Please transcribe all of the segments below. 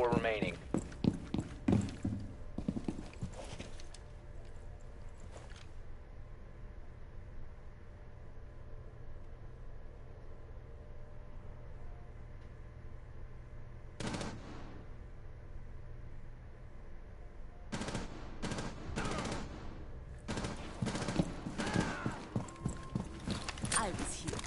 4 remaining. Altes hier.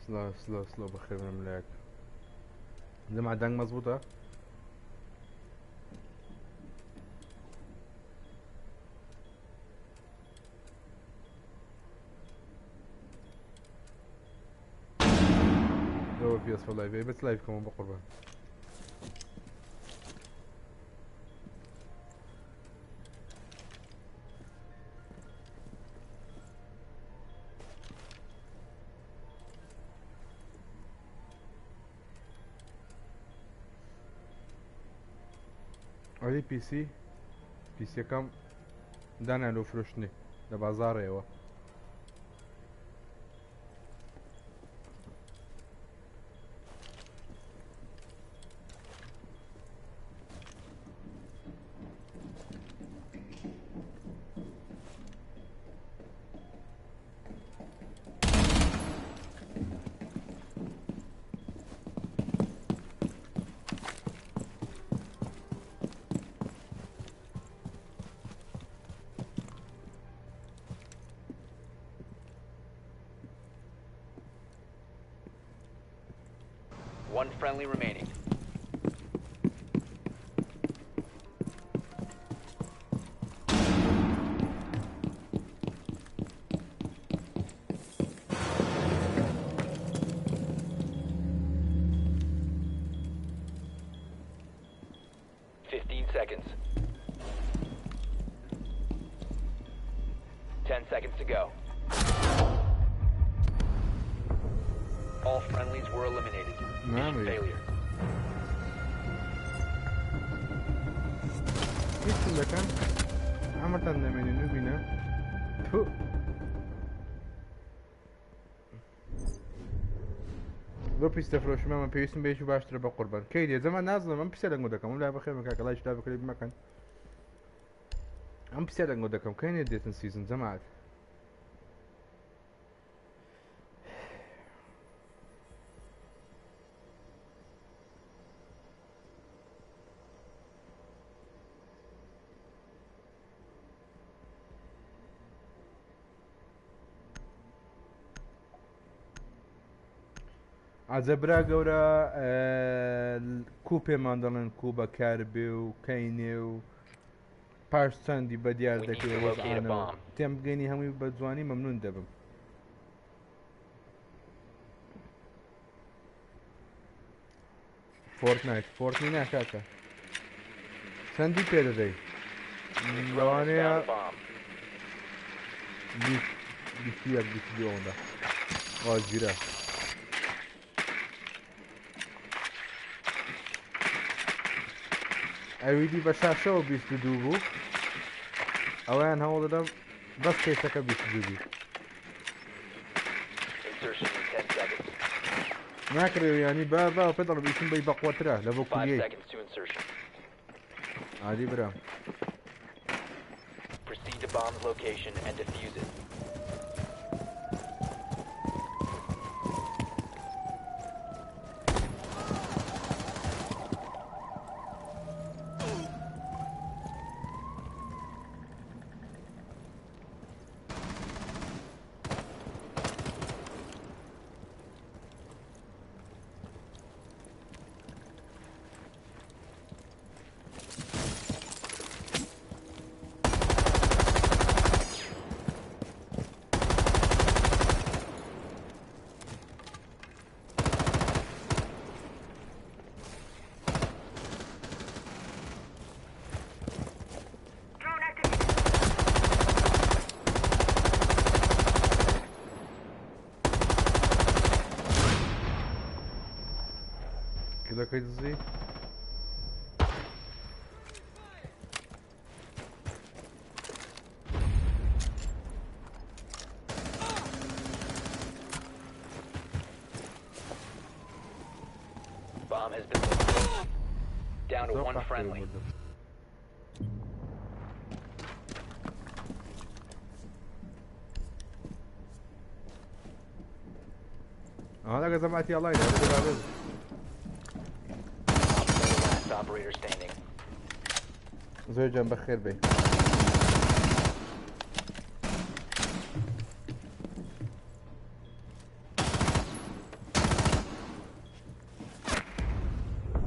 سلاو سلاو سلاو بەخێر بێن لایەک جەماعەت دەنگ مەزبوطە؟ لەوە پێسفە لایڤ بەس لایڤ کەمەوە بەقوربان. ئەوەی پیسی پیسیەکەم دانا لۆ فرۆشتنی لە بازاڕێەوە. One friendly remaining. 15 seconds. 10 seconds to go. All friendlies were eliminated. Mission نعم. failure. هیچ دەکەن ئەمەتان دەمێنێ نوبینە تو لۆ پیس دەفرۆشم ئەمە پێویستم بێژ و باشترە بە قوربان کەی دێ زەمان نازانم ئەم پیسە دەنگۆ دەکەم لای بەخێر بکە لایش لا بکرێت مەکەن ئەم پیسە دەنگۆ دەکەم کەی نێ دێتن season جەماعەت؟ عجەبرا گەورە کو پێمان دەڵێن کو بەکار بێ و کەینێ و پاش چەندی بە دیار دەکرێت وەزعانەوە تێم بگەینی هەمووی بە جوانی مەمنون دەبم. فۆرتنایت فۆرتنی ناکاتە چەندی پێ دەدەی؟ لەوانەیە 21 22 ئەوەندە واگیرە. ئەویدی بە شاشەوە 22 بوو، ئەویان هەوڵ دەدەم بەس کەیسەکە 22 بی. Insertion in 10 seconds. ناکرێ ینی با با پێ دەڵم ئیشم بەی بەقوەترە لە بۆ 5 کولیەی. seconds to insertion. عادی برا. Proceed to bomb's location and defuse it. Drone activated. کلەکەی دزی. Bomb has been located. Down to زۆر one قەحپەی friendly. مردم. ئەوە لەگە جەماعەتی ئەڵای لە بێ. Op 4 last operator standing. زۆر جان بەخێر بێ.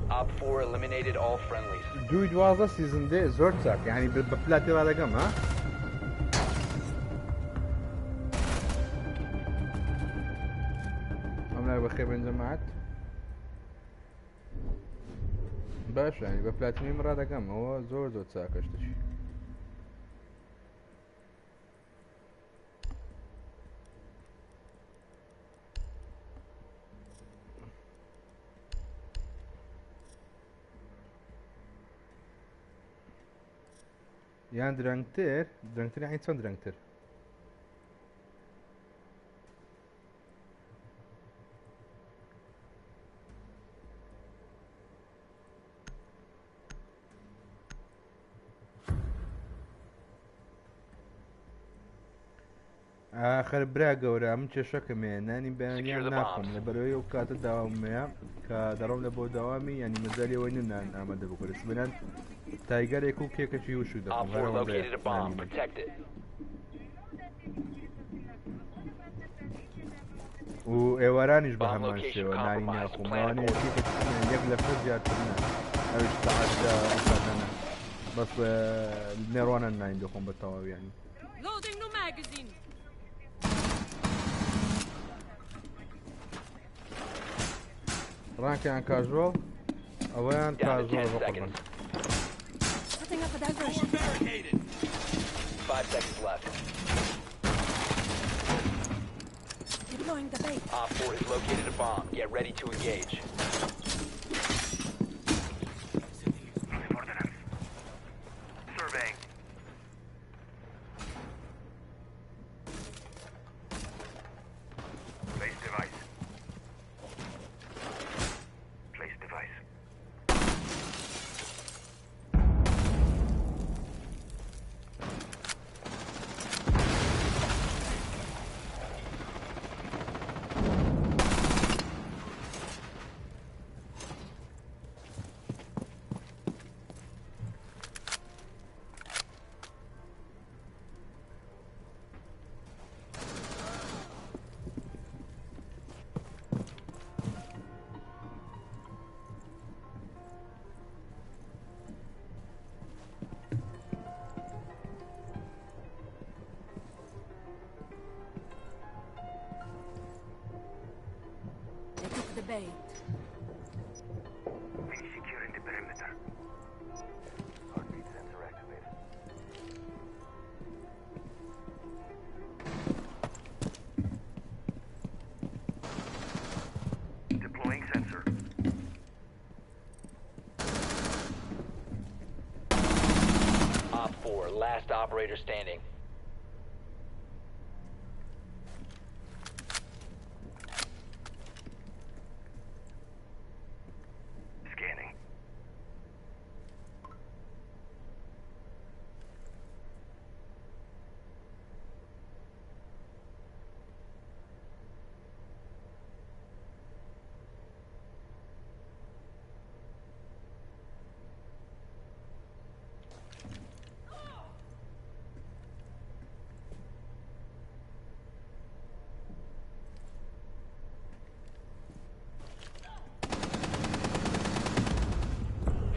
Op 4 eliminated all friendlies. دووی 12 season دێ زۆر چاک یعنی بە پلاتی ڕادەگەم ها. ئەم لای بەخێر بێن جەماعەت. باش یعنی بە پلاتینیم ڕادەگەم ئەوە زۆر زۆر چاکە شتێکی. یان درەنگتر درەنگتر یعنی چەند درەنگتر؟ ئاخر برا گەورە من کێشەکەم هەیە نانی بەیانیان Secure the ناخۆم bombs. لە بەرەوەی ئەو کاتە داوام هەیە کە دەڕۆم لە بۆ داوامی ینی مەجای ئەوەی نییە نان ئامادە بکەم سبنان تایگەرێک و کێکەکی وشو Op دەخۆم 4 هەر ئەوەندەیە located a bomb. نانی من. Protect it. و ئێوارانیش بە Bomb هەمان location شێوە نانی compromised. ناخۆم Plan لەوانەیە accordingly. کێکەکی یەک لە فرە زیاتر نا ئەویش سەعات ئەو کاتانە بەس نێڕوانە نانی دەخۆم بە تەواوی ینی. Loading new magazine. ڕانکیان کاژۆڵ ئەوەیان Down to کاژۆڵ 10 بە قوربان. seconds. Setting up a diversion. 5 seconds left. Deploying the bait. Op 4 has located a bomb. Get ready to engage. Surveying. Place device. Place device. They took the bait. Finish securing the perimeter. Heartbeat sensor activated. Deploying sensor. Op 4, last operator standing. Scanning.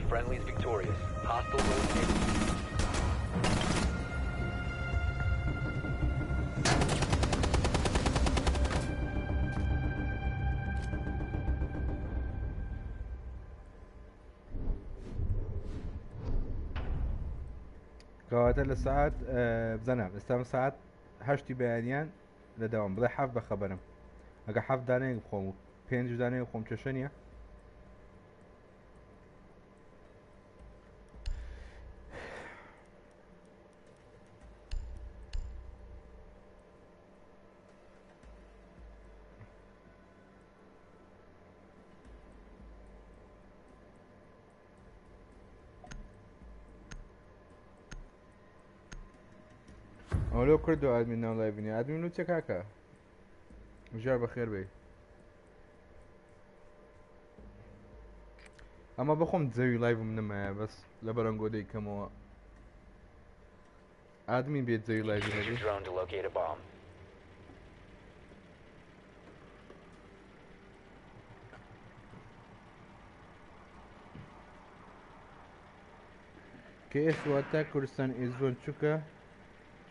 Friendlies victorious. Hostiles eliminated. کەواتە لە سعات بزانم ئێستا من سعات 8 بەیانیان لە داوام بڵێ 7 بەخەبەرم ئەگە 7 دانەیەک بخۆم و 5 دانەیەک بخۆم کێشە نییە. ئەوە لۆ کردو ئادمین ناو لایڤ نیە ئادمین لۆ چیە کاکە ژیار بەخێر بێی ئەمە بەخۆم جەوی لایڤم نەمایە بەس لە بەرەنگۆ دەیکەمەوە ئادمین بێت جەوی لایڤی Use هەبێ your drone to locate a bomb. کە ئێس واتە کوردستان ئیزۆن چووکە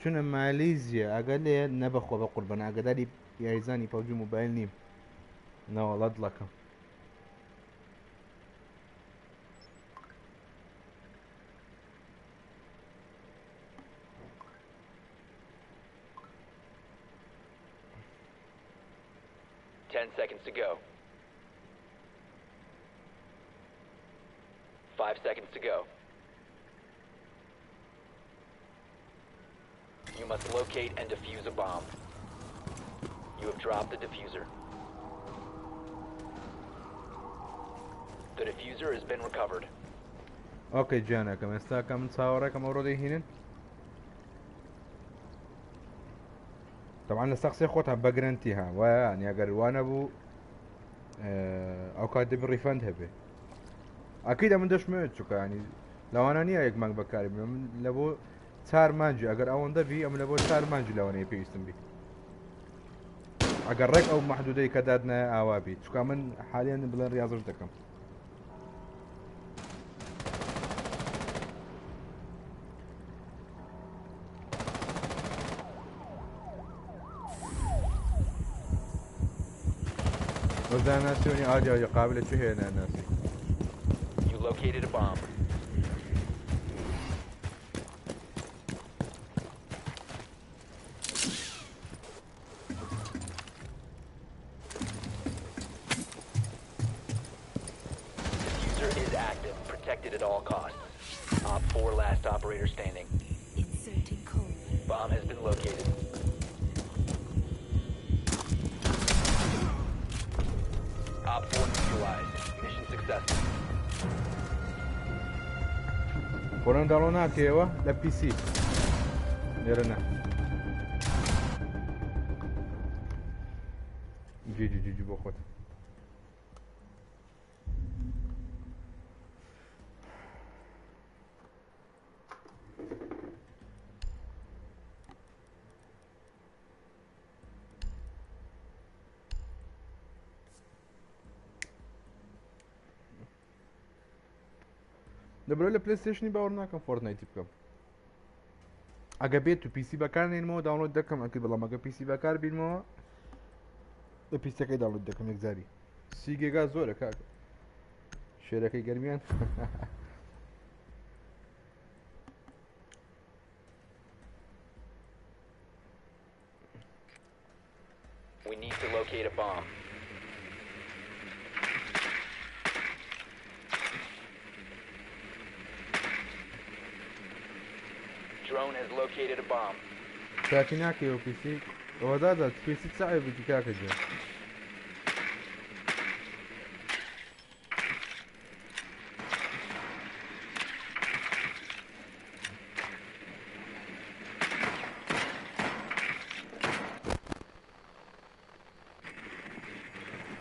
چونە مالیزیا ئاگا لێ نەبەخوا بە قوربان ئاگاداری یاریزانی پەبجی موبایل نیم نەوەڵا دڵەکەم. 10 seconds to go. 5 seconds to go. You must locate and defuse a bomb. You have dropped the defuser. The defuser has been recovered. ئۆکەی گیانەکەم ئێستا کە من چاوەڕێکەم ئەوڕۆ دەیهینن طبعا لەسەر قسەی خۆتان بە گرنتی ها وایە ینی ئەگەر وانە بوو ئەو کات دەبی ڕیفەند هەبێ ئەکید من دەشمەوێت چونکە ینی لەوانە نییە یەک مانگ بەکاری بم من لە بۆ چار مانجی ئەگەر ئەوەندە بی ئەم لە بۆ چار مانجی لەوانەیە پێویستم بی ئەگەر ڕێک ئەو محدودەی کە دادنایە ئاوا بی چونکە من حالیان بڵێن ڕاضیش دەکەم. وزاناسیۆنی ئاجی ئاجی قابلە چ هەیە ناناسی. You located a bomb. Defuser is active. Protected at all costs. OpFor last operator standing. Inserting code. Bomb has been located. OpFor neutralized. Mission successful. خۆران داڵۆ ناکەیەوە لە PC لێرە نا جی جی جی جی بۆ خۆت. دەبرۆ لە پلەیستەیشنی باوەڕ ناکەم فۆرتنایتی بکەم ئەگە بێت و PC بەکار نێنمەوە download دەکەم ئەکرد بەڵام ئەگە PC بەکار بینمەوە لە پیسەکەی download دەکەم یەکجاری 30 گێگا زۆرە کاکە شێرەکەی گەرمیان. We need to locate a bomb. Drone has located a bomb. چاکی ناکەیەوە PC ئەوە دادا PC چاوی بکی کاکە گیان.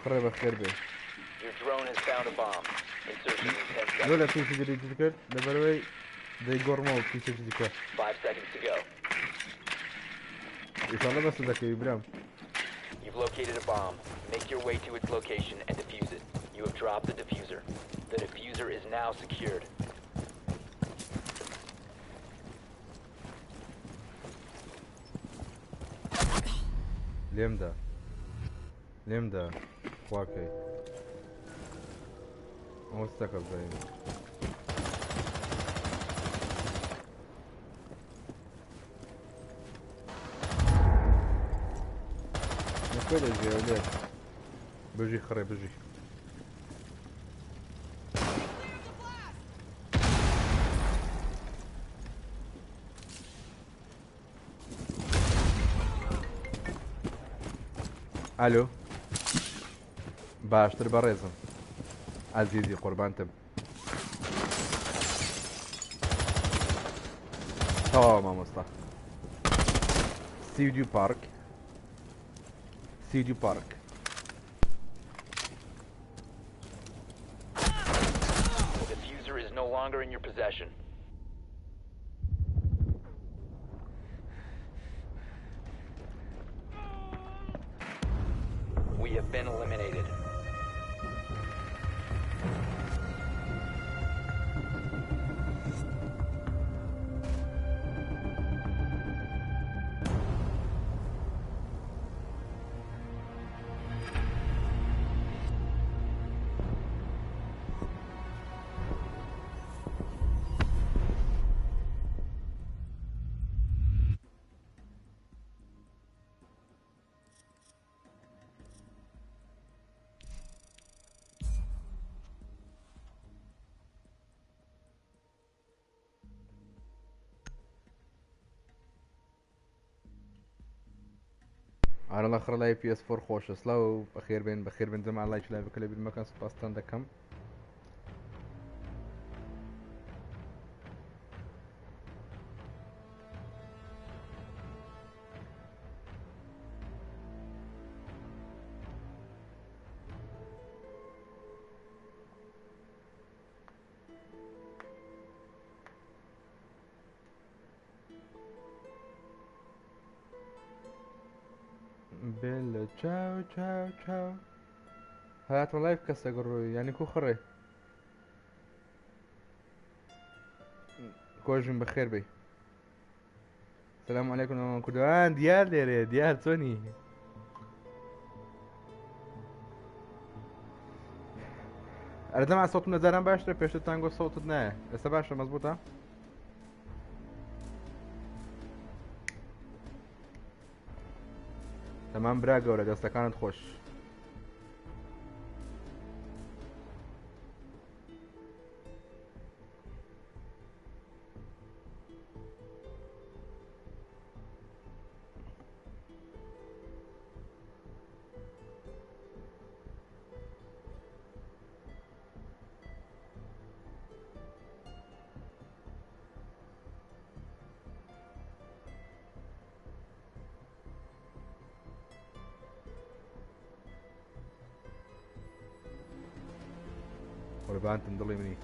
خڕێ بەخێر بێ. Your drone has found a bomb. Insertion in 10 زۆر لە seconds. PC delete کرد لەبەرەوەی دەیگۆڕمەوە پیسێکی دیکە. 5 seconds to go. ئیشاڵڵە بەس دەکەوی برام. You've located a bomb. Make your way to its location and defuse it. You have dropped the defuser. The defuser is now secured. لێمدا لێمدا خواکەی ئەوە ستەکە بزانین. لەکوێ دەژێ لێ بژی خڕێ بژی. ئەلۆ باشتر بەڕێزم ئازیزی قوربانتم تەواوە مامۆستا. 32 پارک 32 پارک. The defuser is no longer in your possession. We have been eliminated. ئارەڵا خڕ لای PS4 خۆشە سلاو بەخێر بێن بەخێر بێن جەما لایک لای بکە لە بیر مەکەن سپاستان دەکەم. بێلە چاو چاو چاو هاتمە لایف کەسەکە ڕۆی یعنی کو خڕێ کۆژم بەخێر بێ. سلام علیکم کوردوان دیار لێرێ دیار چۆنی؟ ئەرە دەما سەوتم لە جاران باشترە پێشتر تانگۆ سەوتت نایە ئێستا باشە مەزبوطە؟ تەمام برا گەورە دەستەکانت خۆش. قوربانتم دڵی منی.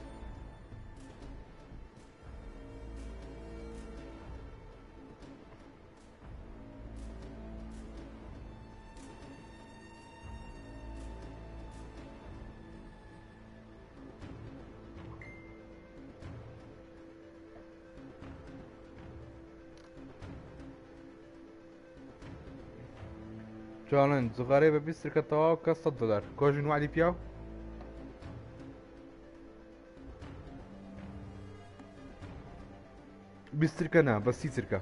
چاڵنج زغارەی بە 20 سرکە تەواو کە 100 دلار کۆژین وعدی پیاو 20 سرکە نا بە 30 سرکە.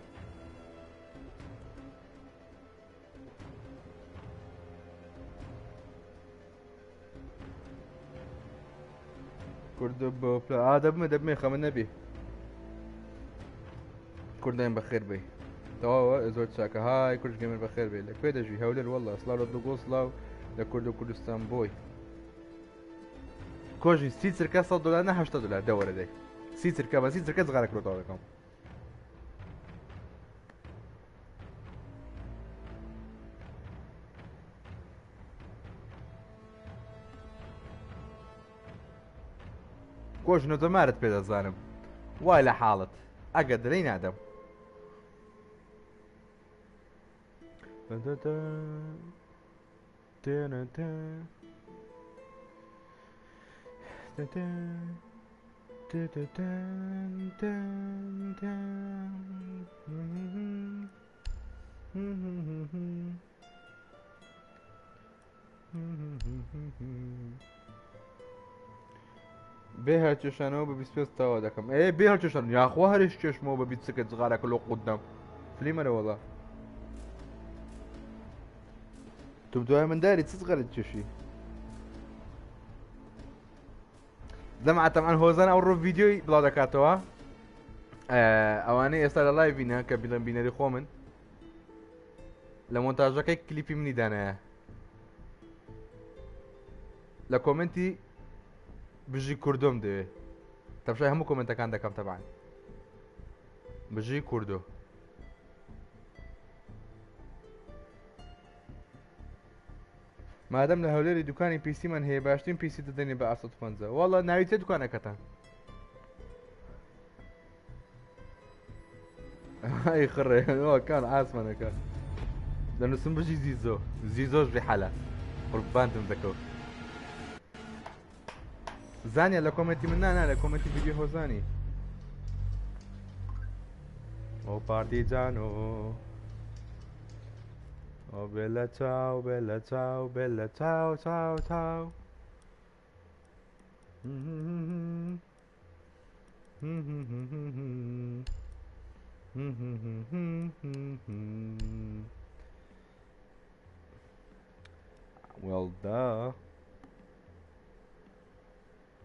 کوردە بۆ پلە ئا دەبمە دەبمێ خەمە نەبی. کوردین بەخێر بێ. تەواوە زۆر چاکە. های کورد گەمەر بەخێر بێ. لەکوێ دەژی؟ هەولێر والله. سڵاو لە دڵگۆ سڵاو لە کورد و کوردستان بۆی. کۆژی 30 سرکە 100 دلار نه 80 دلار دەوەرە دەی. 30 سرکە بە 30 سرکە زغارە کرۆتەوە دەکەم. کۆژنە دەمارت پێ دەزانم. وای لە حاڵت. ئەگەر دەرەی نادەم. بێ هەرکێشانەوە بە 25 تەواو دەکەم. ئێ بێ هەرکێشان یاخوا هەرش کێشمەوە بە 20 سکە جغارەکە لۆ قوتدەم. فلیمەرە وەڵا. تو دوای منداری چ جغارەت کێشی؟ دەمعە تەمان هۆزان ئەوڕۆ ڤیدیۆی بڵاو دەکاتەوە. ئەوانەی ئێستا لە لایڤینە کە بڵێن بینەری خۆمن لە مۆنتاژەکەی کلیپی منی دانایە. لە کۆمنتی بژی کوردۆم دەوێ. تەمشای هەموو کۆمنتەکان دەکەم تەبعاً. بژی کوردۆ. مادەم لە هەولێری دوکانی پیسیمان هەیە باشترین پیسی دەدەنێ بە 150 والله ناوی چێ دوکانەکەتان ئەی خڕێ کان ئاسمانەکە دەنووسم بژی زیزۆ زیزۆش بحەلە قوربانتم دەکەوت زانیا لە کۆمێنتی من نا نا لە کۆمێنتی ڤیدیۆ هۆزانی ئەو پارتی جانۆ ئەو بێلە چاو بێلە چاو بێلە چاو چاو چاو Well, duh.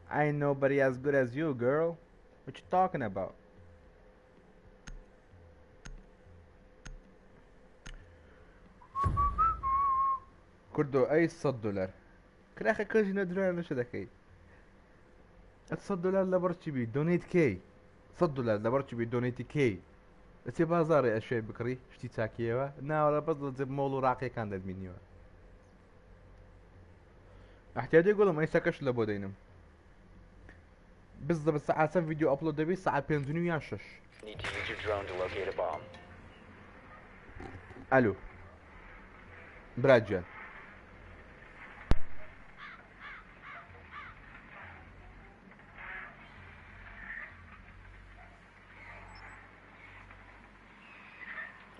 I ain't nobody as good as you, girl. What you talking about? کوردۆ ئەی 100 دلار کراخە کەژ نەدرا نەشە دەکەی 100 دلار لەبەر چی بی دۆنیت کەی 100 دلار لەبەر چی بی دۆنیتی کەی ئەچێ بازاڕێ ئەشێ بکڕی شتی چاکیەوە ناوەڵە بەس لە مۆڵ و ڕاقیەکان دەبینیەوە احتیاجی گوڵم ئەیسەکەش لە بۆ دەینم بالضبط ساعة چەند ڤیدیۆ ئەپلۆد دەبی ساعة پێنج و نیو یان شەش Need to use your drone to locate a bomb. ئەلو برا گیان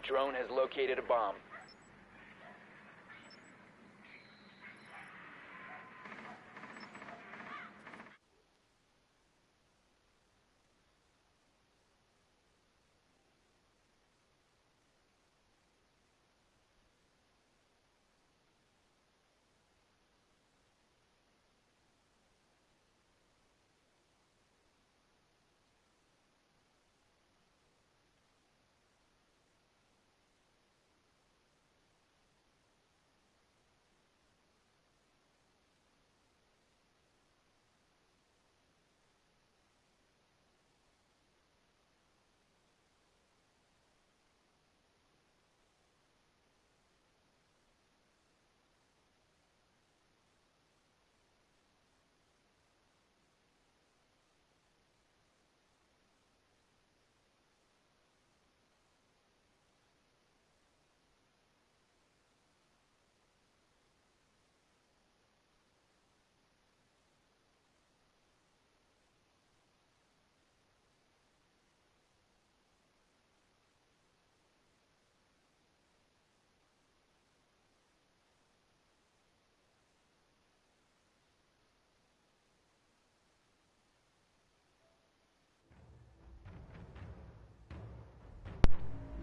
Drone has located a bomb.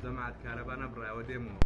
جەماعەت کارەبا نەبڕایەوە دێمەوە.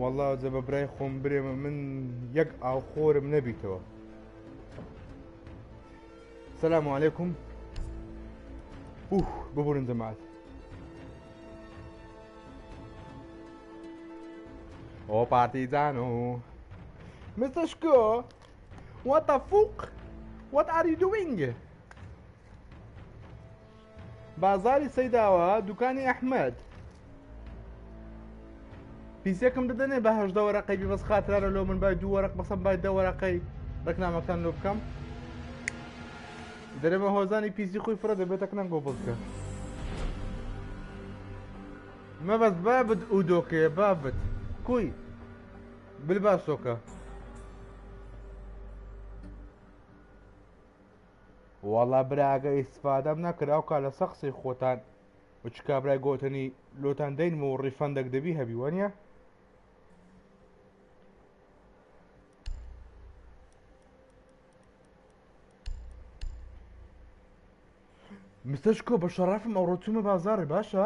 وەڵا جە بە برای خۆم برێمە من یەک ئاوخۆرم نەبیتەوە. سلام علیکم. ئوه ببورن جەماعەت. ئۆ پارتیزانۆ Mr. Shko What the fuck What are you doing بازاری سەیداوە دوکانی ئەحمەد پیسێکم دەدەنێ بە هەژدە وەرەقەی بی بەس خاترانە لۆ من بای دوو وەرەق بەسم بای دە وەرەقەی ڕێکنامەکان لۆ بکەم دەرێمە هۆزانی پیسی خۆی فرە دەبێتە کنەن گۆ بڵکە مەبەست بابت ئودۆکێ بابت کوی بلباسۆکە وەڵا برا ئەگەر ئیستفادەم نەکرد ئەوکا لەسە قسەی خۆتان و چ کابرای گۆتەنی لۆتان دەینم و ڕیفەندەک دەبی هەبی وەنیە؟ مستەشکۆ بە شەڕەفم ئەوڕۆ چوومە بازاڕێ باشە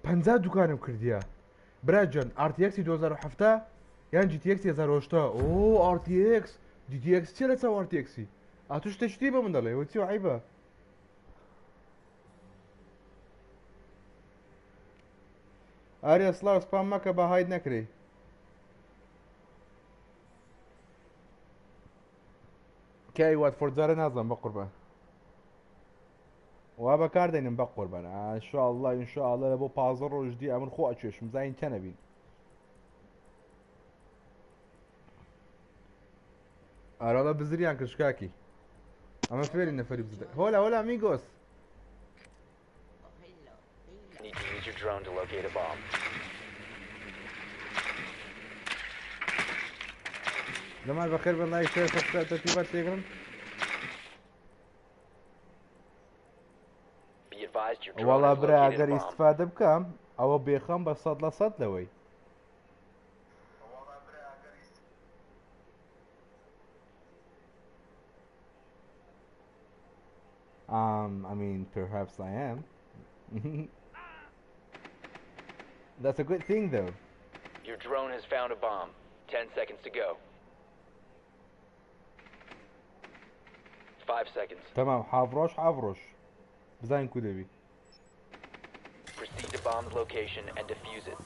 پەنجا دوکانم کردیە برا جان RTX 2070 یان GTX 1080 ئۆ RTX GTX چیە لە چاو RTX-ی ئاتوو شتێکی دی بە من دەڵێ وە چی عیبە ئاریا سڵاو سپام مەکە با هاید نەکرێ کای واتفۆرد جارە نازانم بە قوربان وا بەکار دێنم بە قوربان ئینشاءاللە ئینشاءاللە لە بۆ 15 ڕۆژ دی ئەمن خۆ ئەکێشم زین چەنەبین ئاراڵە بزریان کرد شکاکی ئەمە فێری نەفەری بزر هۆلا هۆلا میگۆس Need to use your drone to locate a bomb. جەمال بەخێر بن لایک شێر سەبسکرایب تەرتیبات تێگرن Be advised your drone وەڵا has برا located ئەگەر a bomb. ئیستفادە بکەم ئەوە بێخەم بە 100% لەوەی I mean, perhaps I am. That's a good thing, though. Your drone has found a bomb. 10 seconds to go. 5 seconds. تمام حافرۆش حافرۆش بزانین کو دەبی Proceed to bomb's location and defuse it.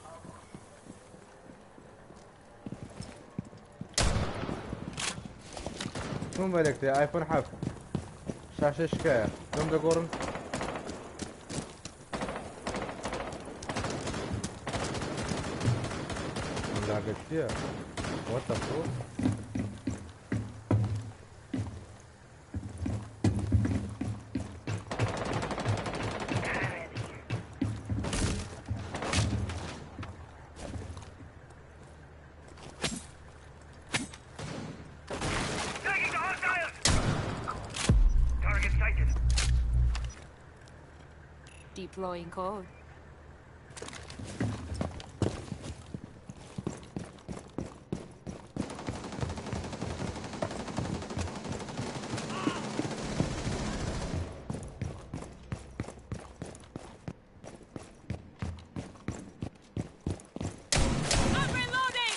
چۆن بەرێکتێ ئایفۆن حەفت شاشەی شکایە لەم دەگۆڕن لاگە چییە؟ What the fuck? Tagging the hostiles! Target sighted. Deploying code. I'm reloading!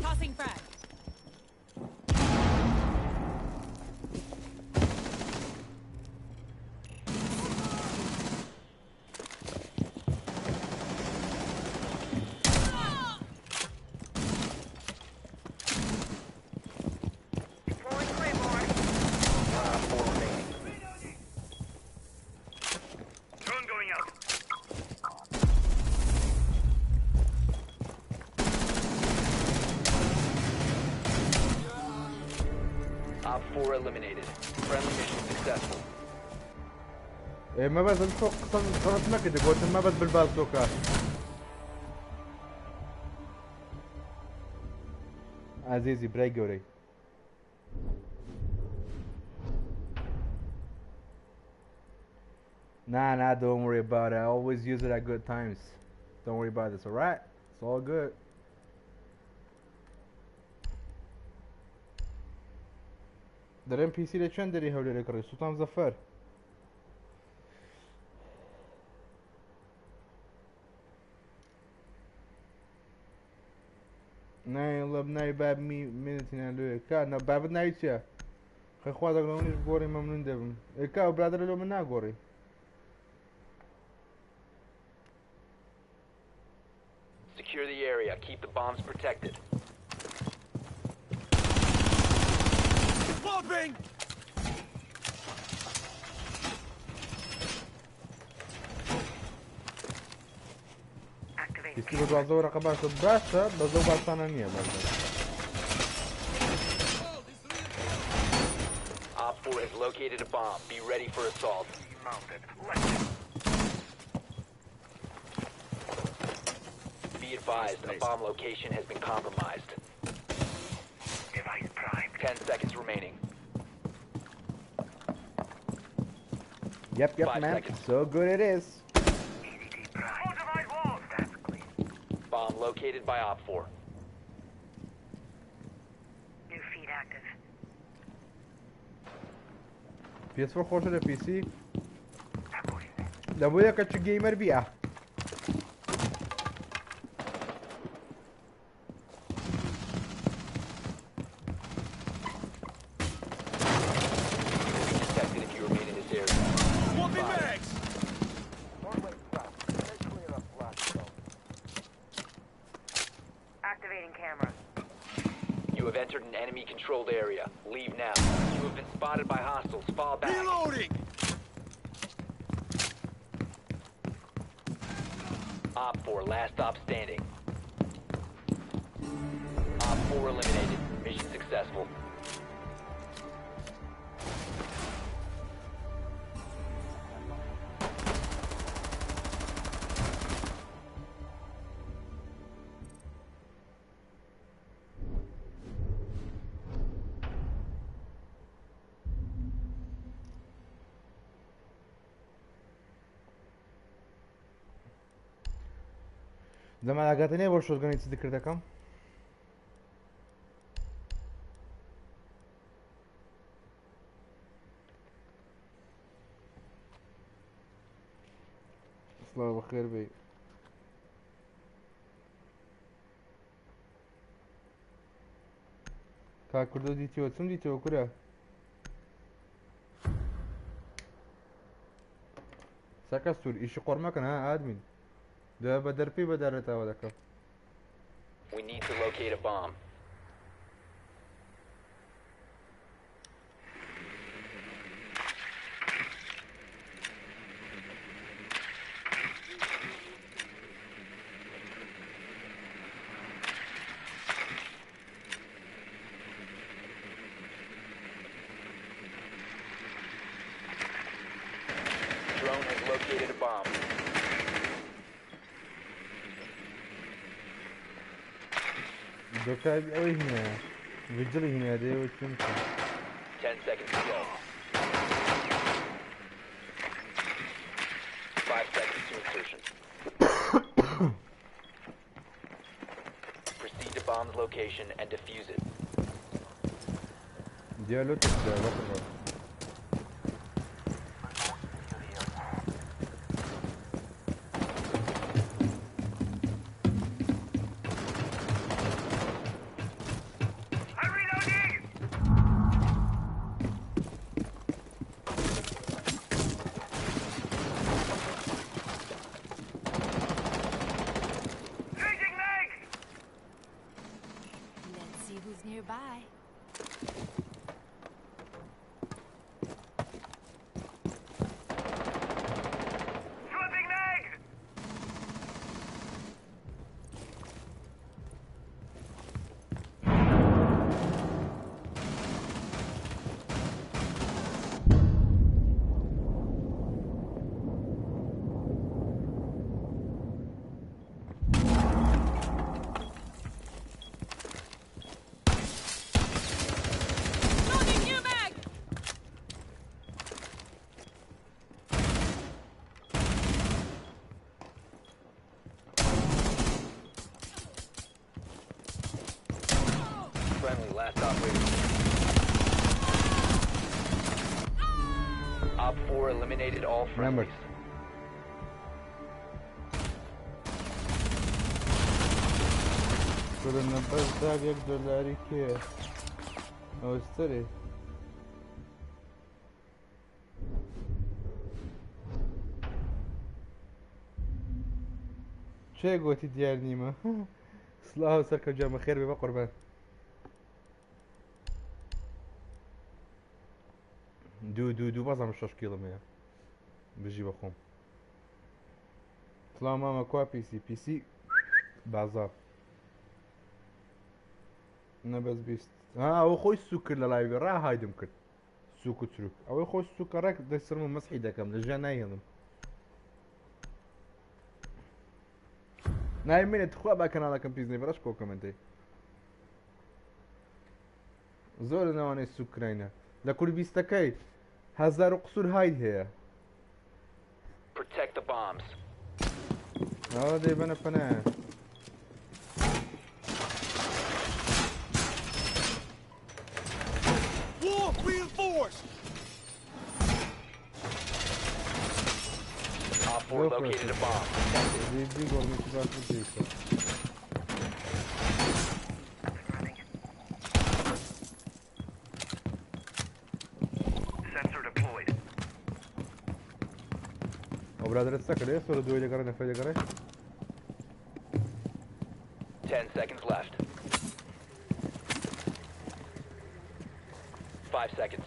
Tossing frag. Deploying Claymore. One op 4 remaining. Drone going out. Op 4 eliminated. Friendly mission successful. ئێ مەبەست ئەم تۆ قسەم غەڵەت نەکردی گۆتم مەبەست بالبازۆکە ئازیزی برای گەورەی Nah, nah, don't worry about it. I always use it at good times. Don't worry about this, alright? It's all good. دەرێم پیسی لە چەند دەری هەولێرە کڕی سوڵتان زەفەر. نایڵم ناوی بابمی منتینا لۆیە کا نە بابت ناوی چییە؟ خەخوا دەگەڵ منیش بگۆڕی مەمنون دەبم ئێکا ئەو برادەرە لۆ من ناگۆڕی. Secure the area. Keep the bombs protected. Swapping! پیسی بە 12 وەرەقە باشە باشە بە زۆر باشانە نییە باشە. OpFor has located a bomb. Be ready for assault. Be advised, a bomb location has been compromised. Device primed. 10 seconds remaining. Yep, yep, Five man. seconds. So good it is. EDD prime. Fortified walls. That's clean. Bomb located by OpFor. New feed active. PS4 خۆشە لە PC. Avoiding. لە بۆ یەکە چ گەیمەر بیە. You will be detected if you remain in this area. Swapping mags! Activating camera. You have entered an enemy-controlled area. Leave now. You have been spotted by hostiles. Fall back. Reloading! OpFor, last stop standing. OpFor eliminated. Mission successful. زەمان ئاگاتە نییە بۆ شۆتگەنی چ دکرد دەکەم؟ سڵاو بەخێر بێی. کاک کوردۆ دیتیەوە چم دیتەوە کورە؟ سەکە سوور ئیشی قۆڕ مەکەن ها ئادمین. دوای بە دەرپی بە دارێتەوە دەکەم. We need to locate a bomb. Drone has located a bomb. دۆکتای ئەوەی هینایە ڤیجڵی هینایە دەیەوە چون بکەم. 10 seconds to go. 5 seconds to insertion. Proceed to bomb's location and defuse it. دیالۆ تێکدا بەقڕ. I'm reloading! Changing legs! Let's see who's nearby. Swapping legs! Loading new mag! Friendly, last operator. 4 eliminated all نەمرد. friendlies. کورە نەبەز دار یەک دۆلاری کێ ئەوەستەرێ چێ گۆتی دیار نیمە سڵاو سەرکەوت گیان بەخێر بێ بەقوربان دوو دوو دوو بازم شەش کیڵم هەیە بژی بەخۆم سڵاو مامە کوا پیسی پیسی بازاڕ نەبەز بیست ها ئەوە خۆی سوک کرد لە لایڤ ڕا هایدم کرد سوک و چروک ئەوەی خۆی سوکە ڕێک دەسرم و مەسحی دەکەم لە ژیان نایهێڵم ناوی منە تخوا با کەناڵەکەم پیس نەبێ ڕەش کۆ کۆمێنتەی زۆر لە ناوانەی سوک کراینە لە کوردبیستەکەی هەزار و قسوور هاید هەیە Protect the bombs. ئەوە دەیبەنە پەنایە Wall reinforced! Op 4 Go located a bomb. Protect it. جدی گۆڕمێکی باشتر پێویستە Up and running. Sensor deployed. ئەو برادەرە سەکە لێ سۆرە دوای دەگەڕێ نەفەی دەگەڕێ 10 seconds left. 5 seconds.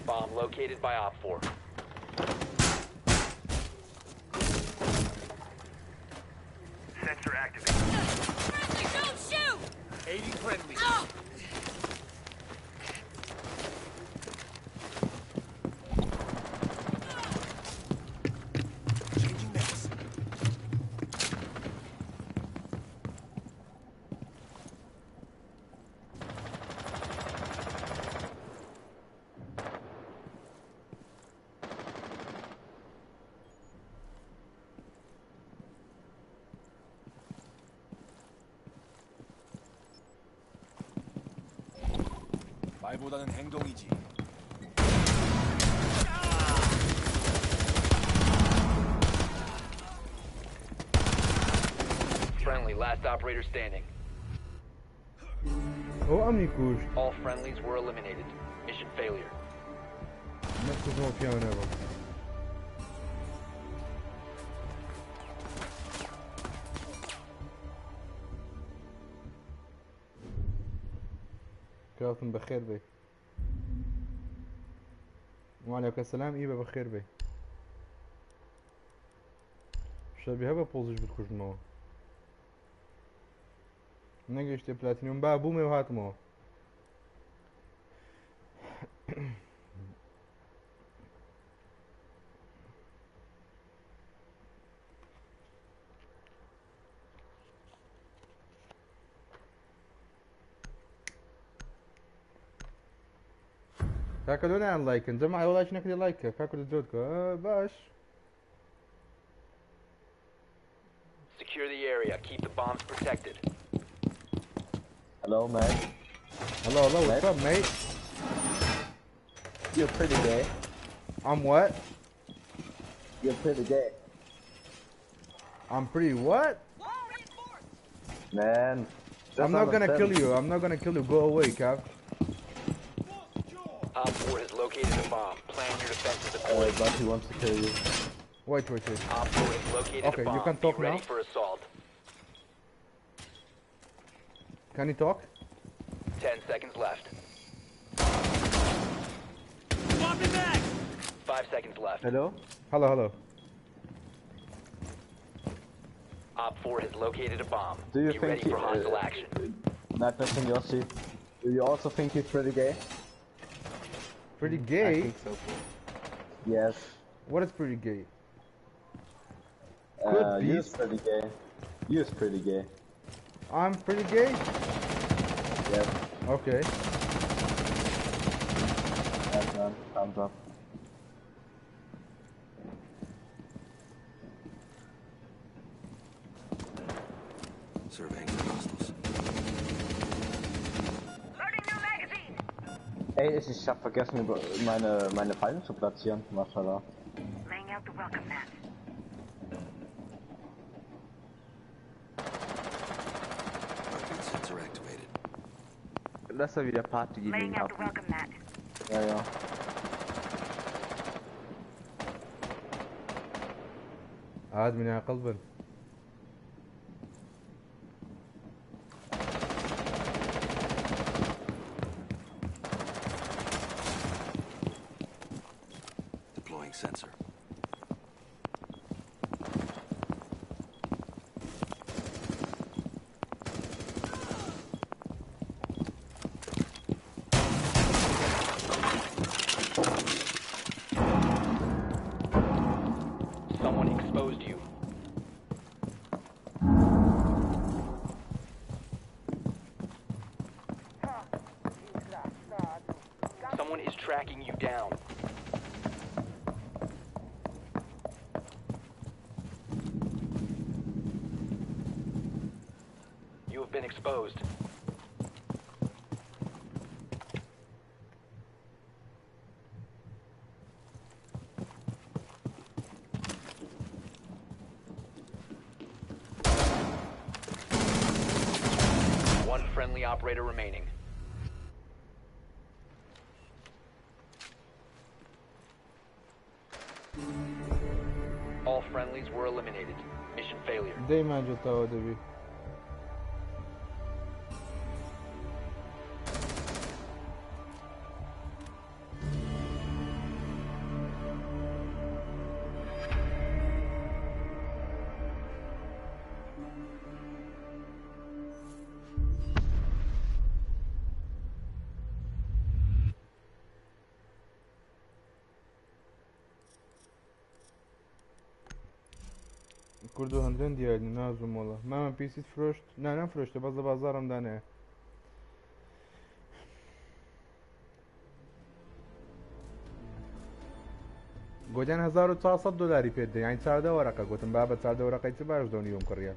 Bomb located by Op 4. Sensor activated. Friendly, don't shoot! Aiding friendly. Ah! Changing mags. 말보다는 행동이지. Friendly, last operator standing. ئەو ئەمنی کوشت All friendlies were eliminated. Mission failure. نەکوژمەوە پیاوە نەبم کراوتم بەخێر بێ وعليك السلام ئیبە بەخێر بێ شەبی هەبە پۆزش بتکوژمەوە نەگەیشتێ پلاتینیوم با بوومێ و هاتمەوە کاکە لۆ نایان لایکن جەماعە وەڵا هیچ نەکردی لایک کە کاکە لە جۆت کە باش Secure the area. Keep the bombs protected. Hello, mate. Hello, hello, what's up, mate? You're pretty gay. I'm what? You're pretty gay. I'm pretty what? Man. I'm not gonna kill you. I'm not gonna kill you. Go away, Cav. Op 4 has located a bomb. Plan your defenses Oh, accordingly. but he wants to kill you. Wait, wait, wait. Op 4 has located Okay, a bomb. you can talk Be ready now. for assault. Can you talk? 10 seconds left. Swapping back! 5 seconds left. Hello? Hello, hello. Op 4 has located a bomb. Do you Be think ready he, for hostile action. Magnus and Yossi, do you also think he's pretty gay? Pretty I gay? think so. Yes. What is pretty gay? Could be. You're pretty gay. You're pretty gay. I'm pretty gay? Yes. Okay. Yes, man. Thumbs up. Surveying for hostiles. Loading new magazine. Ey, ich hab vergessen, meine Fallen zu platzieren. Mashallah. Laying out the welcome mat. Heartbeat sensor activated. Lass mal wieder Party Laying gegen out the ab. welcome mat. Ja, ja. ئادمین عاقڵ بن. Deploying sensor. Someone exposed you. Someone is tracking you down. You have been exposed. One friendly operator remaining. All friendlies were eliminated. Mission failure. دەی مانجێتەوە دەبی. کوردو هەندرێن دیاری نازم وەڵا مامە پیسیت فرۆشت نا نەمفرۆشتە بەس لە بازاڕم دانایە. گۆتیان 1400 دلاری پێت دەین یانی 14 وەرەقە گوتم بابە 14 وەرەقەی چ باش دۆنیوم کڕیە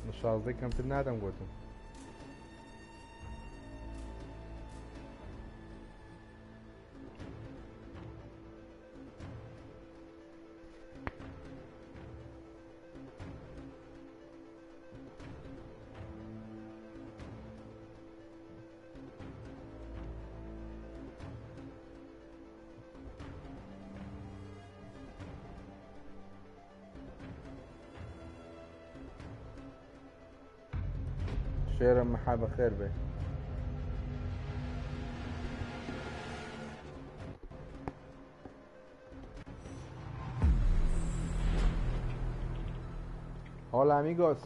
من 16 کەمتر نادەم گوتم. شێرە مەحا بەخێر بێ. Hola amigos.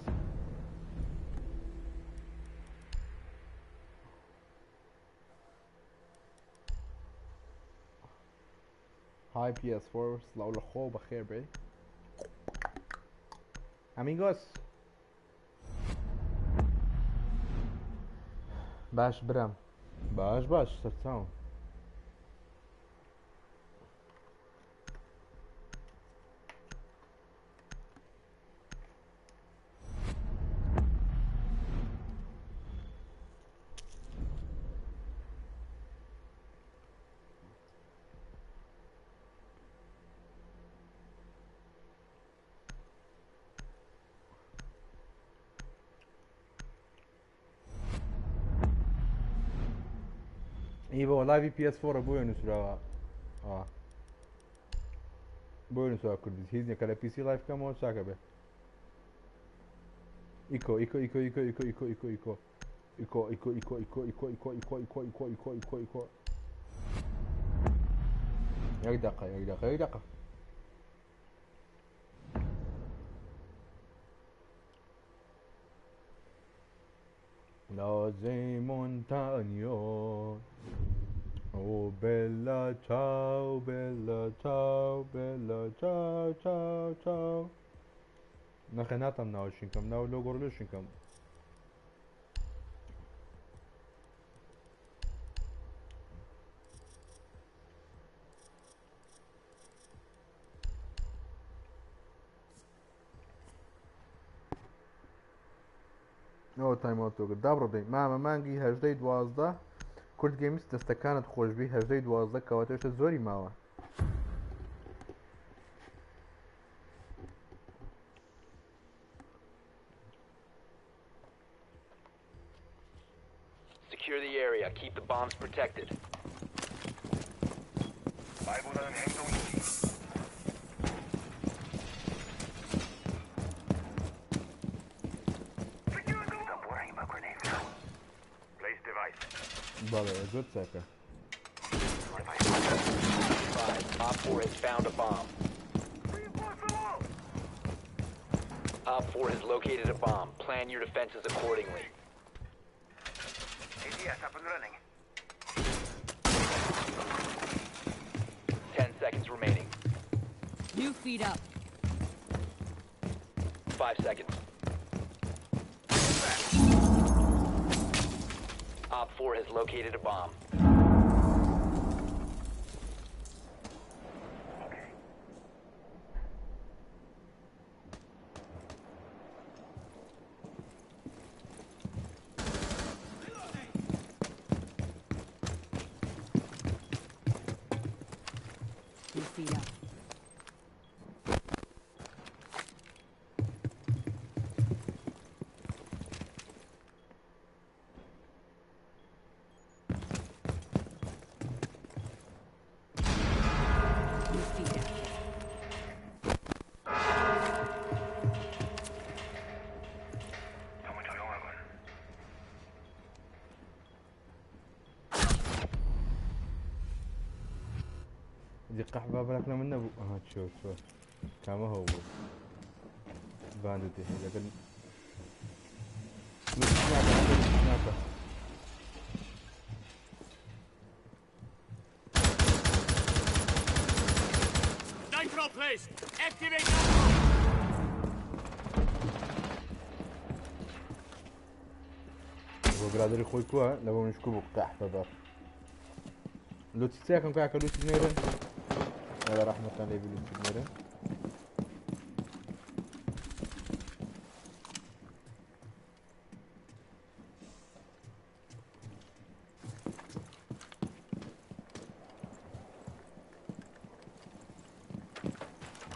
Hi PS4 سڵاو لە خۆ بەخێر بێ. Amigos. باش برام باش باش سەرچاوم. ئی بۆ لایڤی PS4 بۆیە نووسراوە بۆیە نووسراوە کوردی هیچ نییە کە لە PC لایڤ کەمەوە چاکە بێ. ئیکۆ ئیکۆ ئیکۆ ئیکۆ ئیکۆ ئیکۆ ئیکۆ ئیکۆ ئیکۆ ئیکۆ ئیکۆ ئیکۆ ئیکۆ ئیکۆ ئیکۆ ئیکۆ ئیکۆ ئیکۆ ئیکۆ یەک دقە یەک دقە یەک دقە. La montagna. Oh bella ciao, bella ciao, bella ciao, ciao, ciao. نەخێ ناتەم ناوە شینکەم ناو لۆ گۆڕ لۆ شینکەم. ئەوە تایمەوە تۆ کرد دابڕۆ دەی مامە مانگی هەژدەی دوازدە کورد گەیمز دەستەکانت خۆشبی هەژدەی 12 کەواتە هێشتا زۆری ماوە. Secure the area. Keep the bombs protected. 말보다는 행동이지. Stop worrying about grenades now. Place device. بەڵێ زۆر چاکە. Device. 5. OpFor has found a bomb. Reinforce the wall. OpFor has located a bomb. Plan your defenses accordingly. ADS up and running. 10 seconds remaining. New feet up. 5 seconds. OpFor has located a bomb. Okay. New feet up. New feet up. 너무 조용하군. دی قەحبا بەلاک لە من نەبوو. ئەها چۆ چۆ کامە هەو بوو باندتی هەیە لەگەل ناکە. Nitro placed. Activate nitro. بۆ برادری خۆی کووە لە بۆ منیش کو بوو قەحبە بەر لوتی چاکەم کاکە لوتی نێرن ولا رحمەتان لێ بی لوتی نێرن.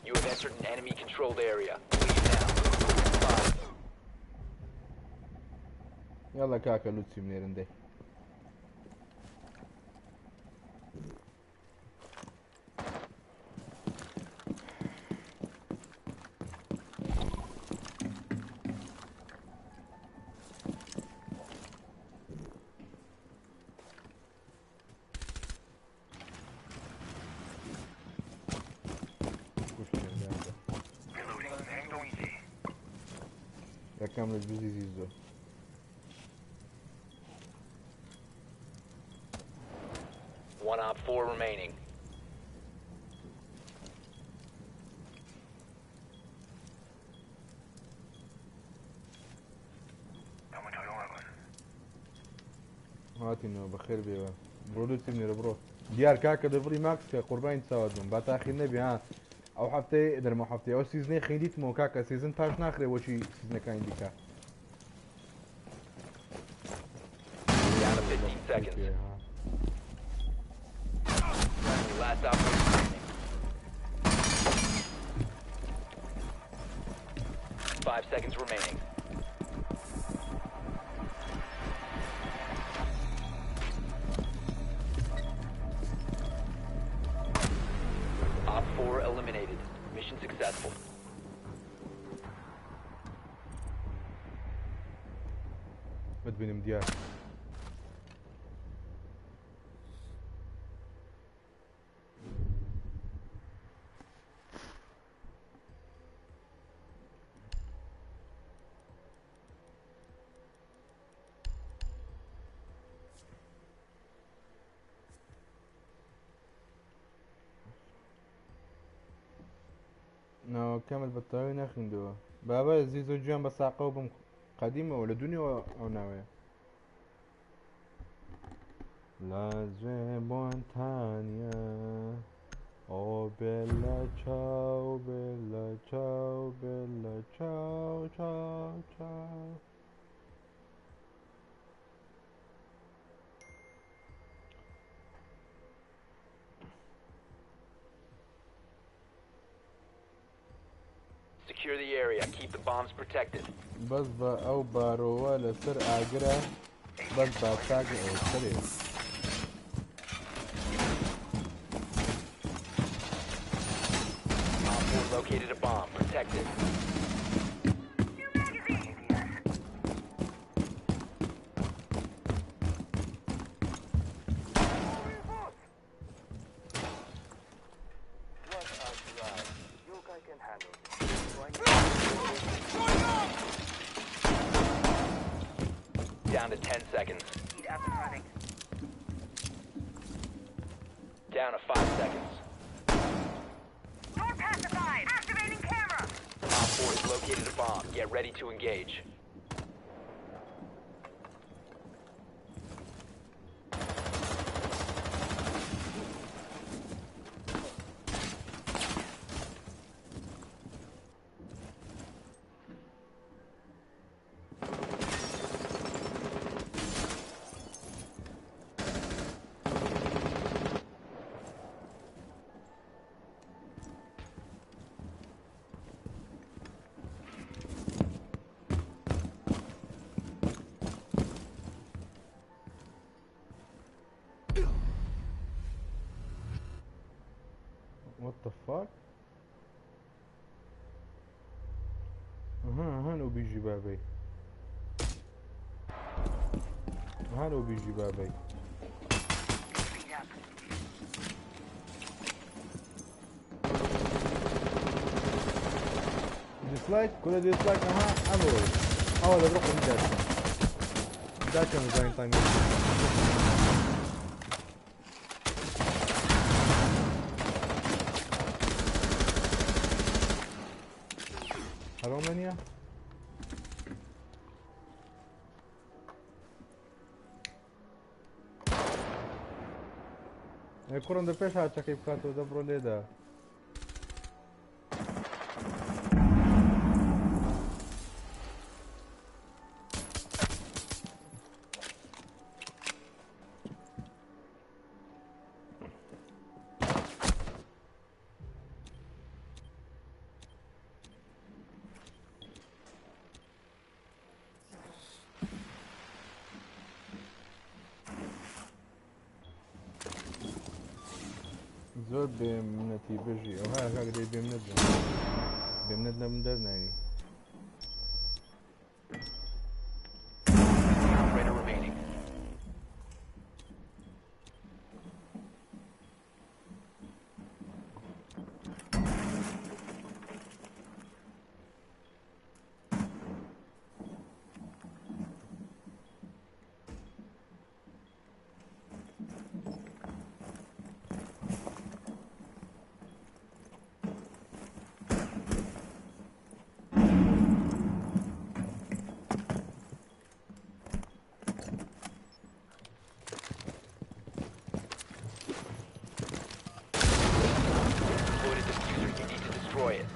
You have entered an enemy-controlled area. Leave now. 5, يلا کاکە لوتی بنێرن دەی. کوشتن دایدا. 말보다는 행동이지. یەکەم لە بزی زیزۆ. 1 OpFor remaining. 너무 조용하군. هاتینەوە بەخێر بێوە بڕۆ لوتی بنێرە بڕۆ. دیار کاکە دەبڕی ماکس کە قوربانی چاوت بم با تاخیر نەبی ها ئەو هەفتەی دەرمە هەفتەی ئەو سیزنەی خیلیتمەوە کاکە سیزن پاش ناخرێ وەچی سیزنەکانی دیکە. Down to 15 seconds. Friendly, last operator standing. 5 seconds remaining. OpFor eliminated. Mission successful. بتبینم دیار. ناوەکەمت بە تەواوی نەخوێندەوە. بابا زیزۆ گیان بە ساقەوە بم قەدیمەوە لە دنیاوە ئەو ناوەیە. La montagna, oh bella ciao, bella ciao, bella ciao, ciao, ciao. Secure the area. Keep the bombs protected. بەس بە ئەو بارۆوە لەسەر ئاگرە بەس با چاک ئەو سەرێ. OpFor located a bomb. Protect it. New magazine. What a drive. Yokai can handle this. Going up! Down to 10 seconds. Feed up and running. Down to 5 seconds. Door pacified. Activating camera. OpFor has located a bomb. Get ready to engage. What the fuck? ئەها ئەها لەو بیژی بابەی ئەها لەو بیژی بابەی. Feed up. Dislike کورە dislike ئەها ئەمە ئەوە لە بڕۆ داچم داچم زانین تامی. هەرۆ منیە کوڕم دە پێش هاچەکەی بکاتەوە دەبڕۆ لێدا. زۆر بێمنەتی بژی ئەو ها کاک دەی بێمنەت بم بێمنەت نەبم دەرنانی. Operator remaining. Deployed a defuser. You need to destroy it.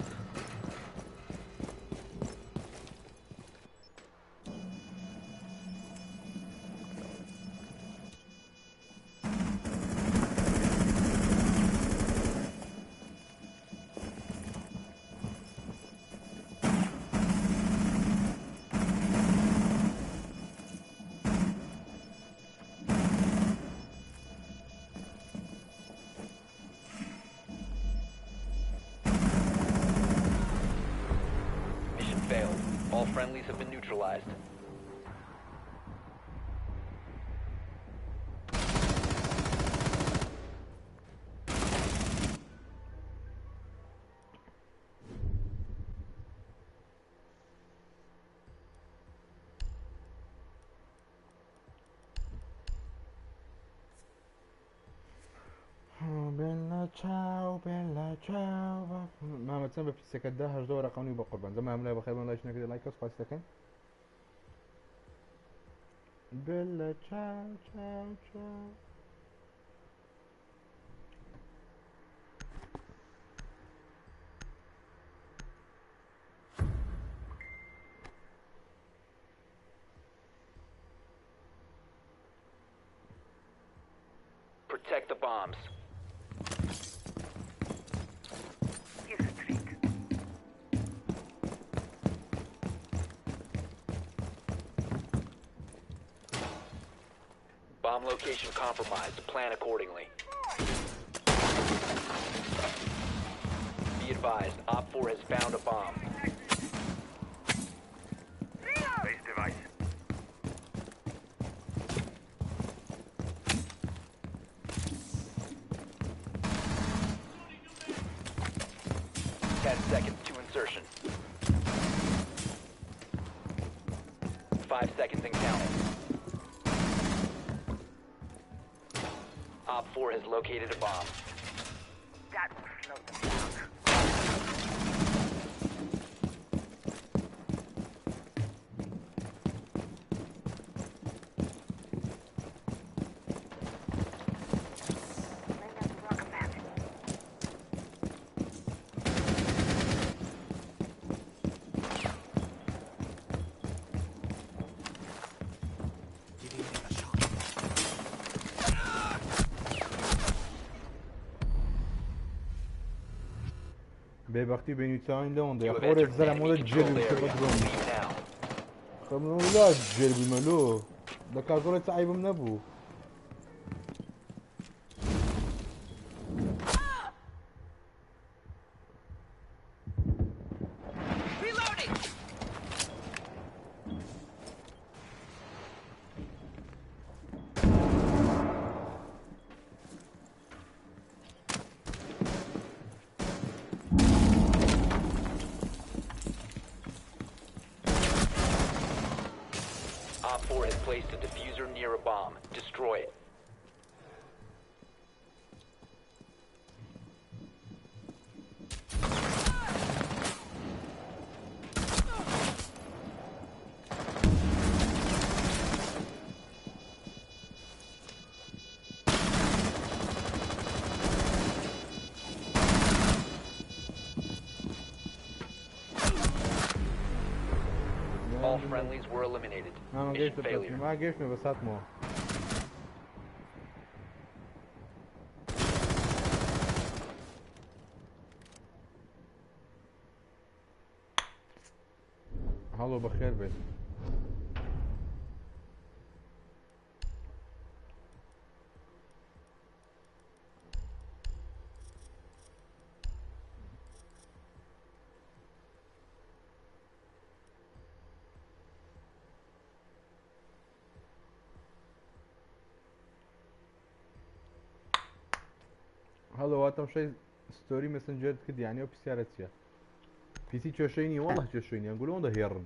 Mission failed. All friendlies have been neutralized. Bella ciao bella ciao مامە چەند بە پیسەکە ده هەژدە وەرەقەم نیو بە قوربان زەما هەملای بەخێر بن لایش نەکردی لایکە سوپاس دەکەین. Bella ciao ciao ciao. Protect the bombs. Here's a treat. Bomb location compromised. Plan accordingly. Be advised, Op 4 has found a bomb. Base device. 10 seconds to insertion. 5 seconds and counting. Op 4 has located a bomb. That will slow them down. Laying out the welcome mat. Giving them a shock. بێبەختی بینیتاین لەوەندە You have خۆرێک entered an زەرم enemy وڵە جێل controlled بوو area. بەدرۆن Leave now. خەمەوە جێل بوومە لۆ لە کازۆڵێ چ عیبم نەبوو. Reloading! Op 4 has placed a diffuser near a bomb. Destroy it. All friendlies were eliminated. نامان Mission گەیشتە failure. ما گەیشتمە بەساتمەوە. هەڵۆ بەخێر بێت. هەڵۆ واتەم شەی ستۆری مەسنجەرت کرد یعنی ئەو پرسیارە چییە؟ پیسی کێشەی نییە وەڵڵah کێشەی نییە گولۆ ئەوەندە هێڕن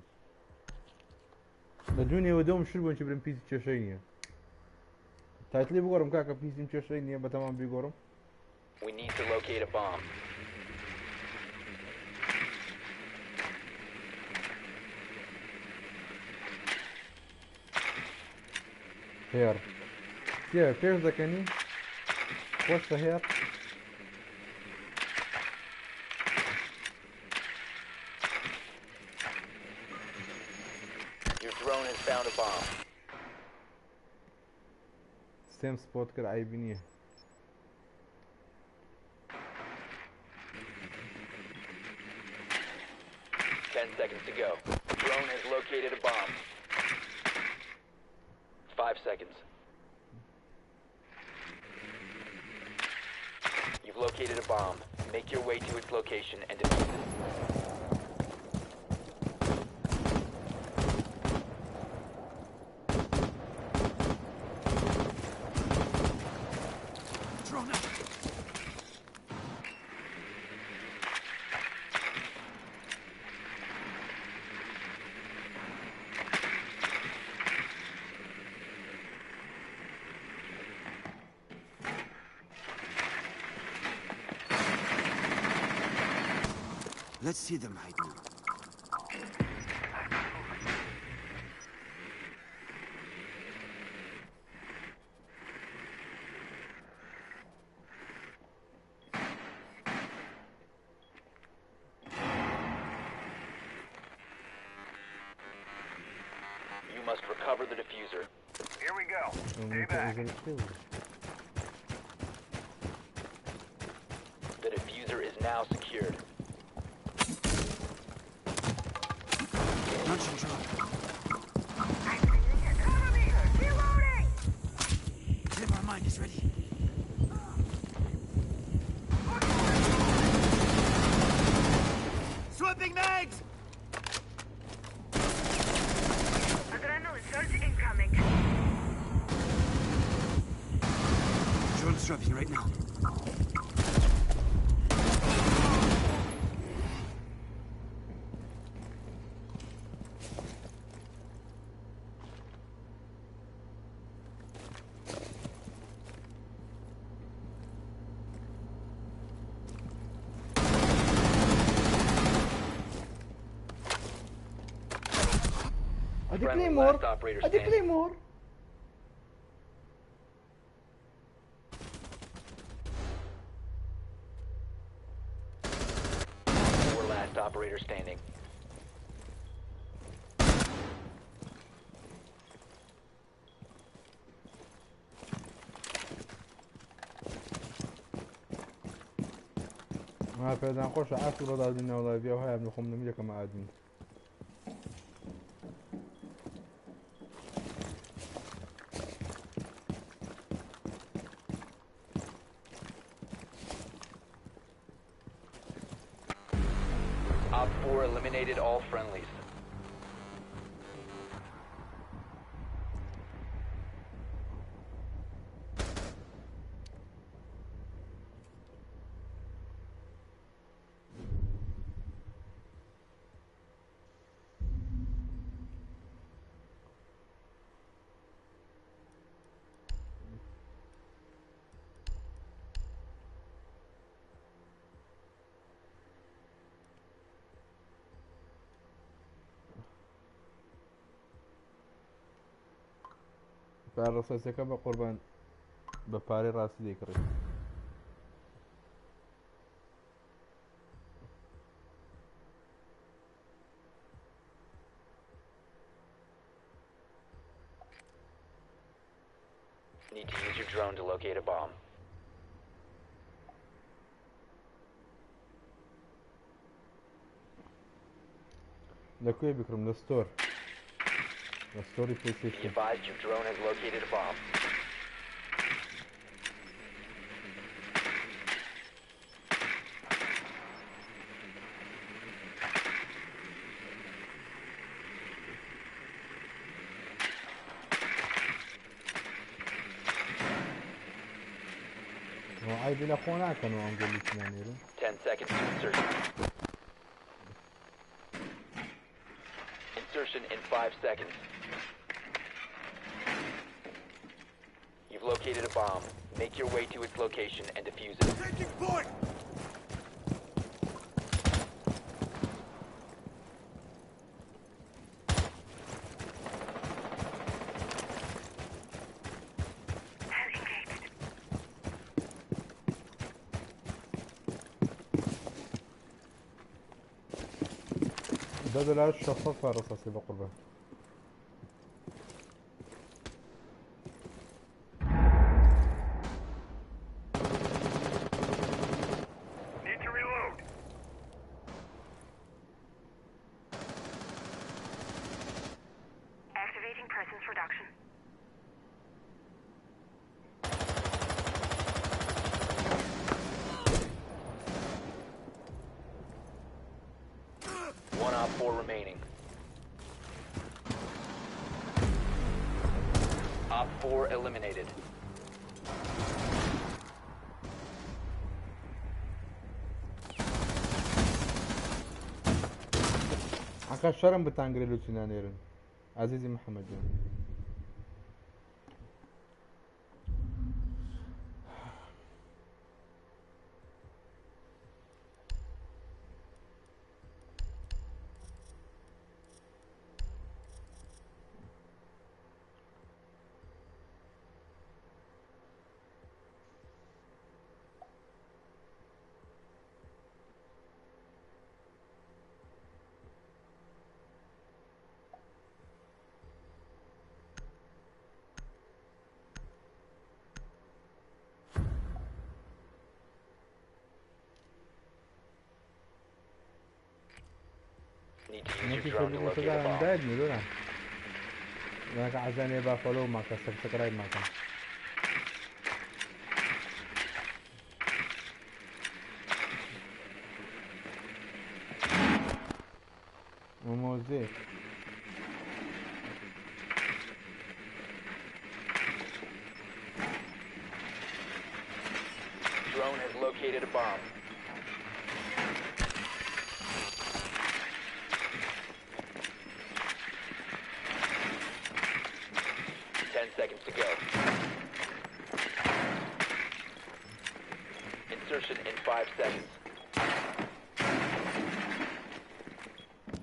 لە دوێنێوە دەوم شل بوون چی برم پیسی کێشەی نییە تایتلی بگۆڕم کاکە پیسیم کێشەی نییە بەتەمام بیگۆڕم. We need to locate a bomb. هێڕ چییە پێش دەکەنی خۆشە هێڕ. Your drone has found a bomb. سێم سپۆت کرد عیبی نییە. 10 seconds to go. Drone has located a bomb. 5 seconds. You've located a bomb. Make your way to its location and defuse it. Drone up. Let's see them hide now. You must recover the diffuser. Here we go. Stay back. The diffuser is now secured. Launching drone. Cover me! Reloading! Mine is ready. Swapping mags! Adrenaline surge incoming. Drone's dropping right now. ئەدی Friendly, claymore last operator ئەدی standing. claymore Four last operator standing. ها پێدان خۆشە ئاسی ڕۆدادینەوە لایڤ هەیە من خۆم نەم یەکەم ئادین. Op 4 eliminated all friendlies. پارە ڕەسەسەکە بە قوربان بە پارەی ڕاستی دەیکڕی. Need to use your drone to locate a bomb. لەکوێ بکڕم؟ لە store، لە store ی Be PlayStation. advised your drone has located a bomb. عیبی لە خۆ ناکەن و ئەم گۆلیچیان نێرن. 10 seconds to insertion. Insertion in 5 seconds. You've located a bomb. Make your way to its location and defuse it. Taking point! They're engaged. 10 دولار 600 پارە ڕەسەسی بە قوربان. Need to reload. Activating presence reduction. One op 4 remaining. Op 4 eliminated. عکا شەرم بتانگرێ لوچینا نێرن عزیزی محەممەد جان. Need to use نەکی your drone to فێسبوک locate a سەدان bomb. دایت میدۆنە ناکە عەزانێ با follow ماکە subscribe ماکە. مۆزێ. Drone has located a bomb. 10 seconds to go. Insertion in 5 seconds.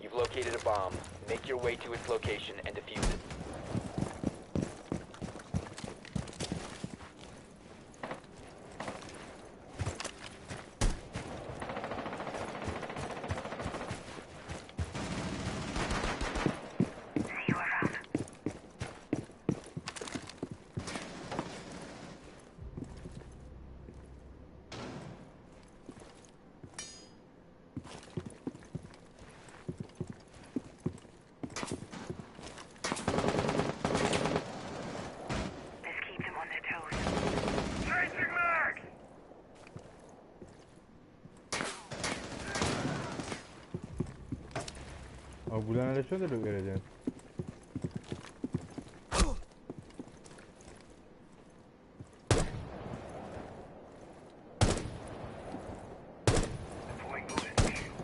You've located a bomb. Make your way to its location and defuse it. See you around. Let's keep them on their toes. Changing mag! ئەو گولانە لە چۆن دەبێت ئێرە دێن؟ Deploying ballistic shield.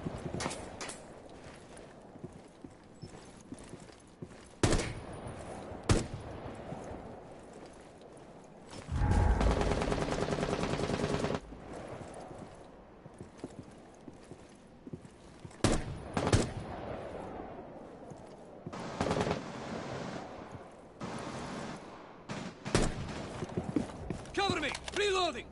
Cover me! Reloading!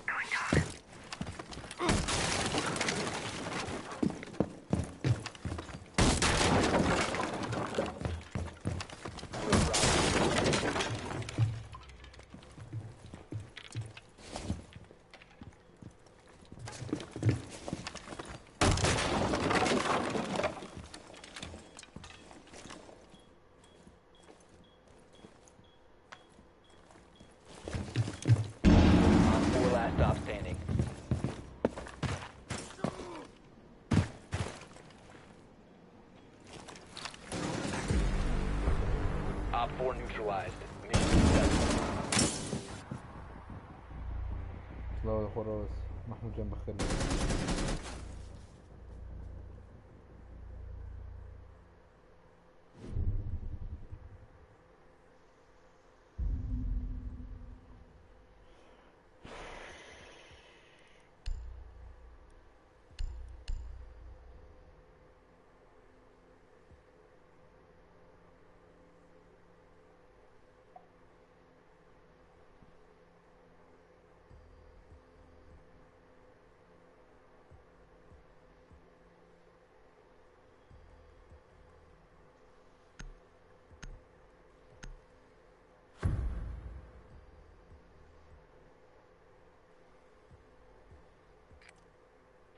Going dark. OpFor last stop standing. OpFor neutralized. Mission successful. سڵاو لە خۆڕەوەس مەحمود جان بەخێر بێی.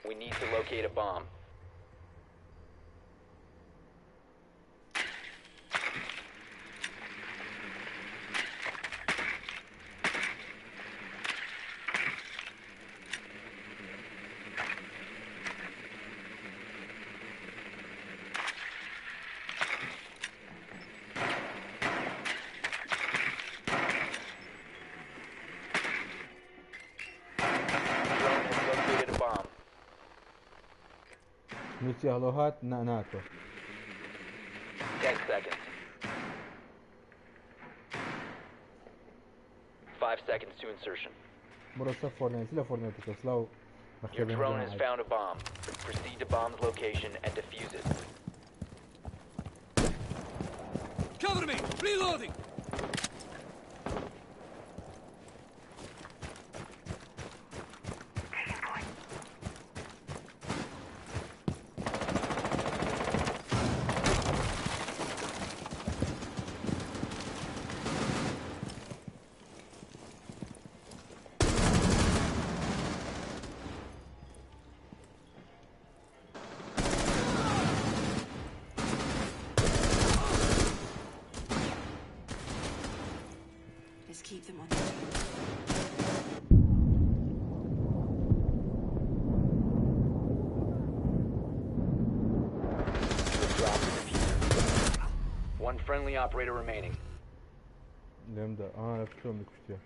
We need to locate a bomb. Drone has located a bomb. نووسی هەڵۆ هات ناتۆ. 10 seconds. 5 seconds to insertion. بڕۆ سەر Fortnite لە Fortnite ەکە سلااو. Your drone has found a bomb. Proceed to bomb's location and defuse it. Cover me! Reloading! Taking point. One friendly operator remaining. لێمدا ئا لە پشتەوە منی کوشتیە.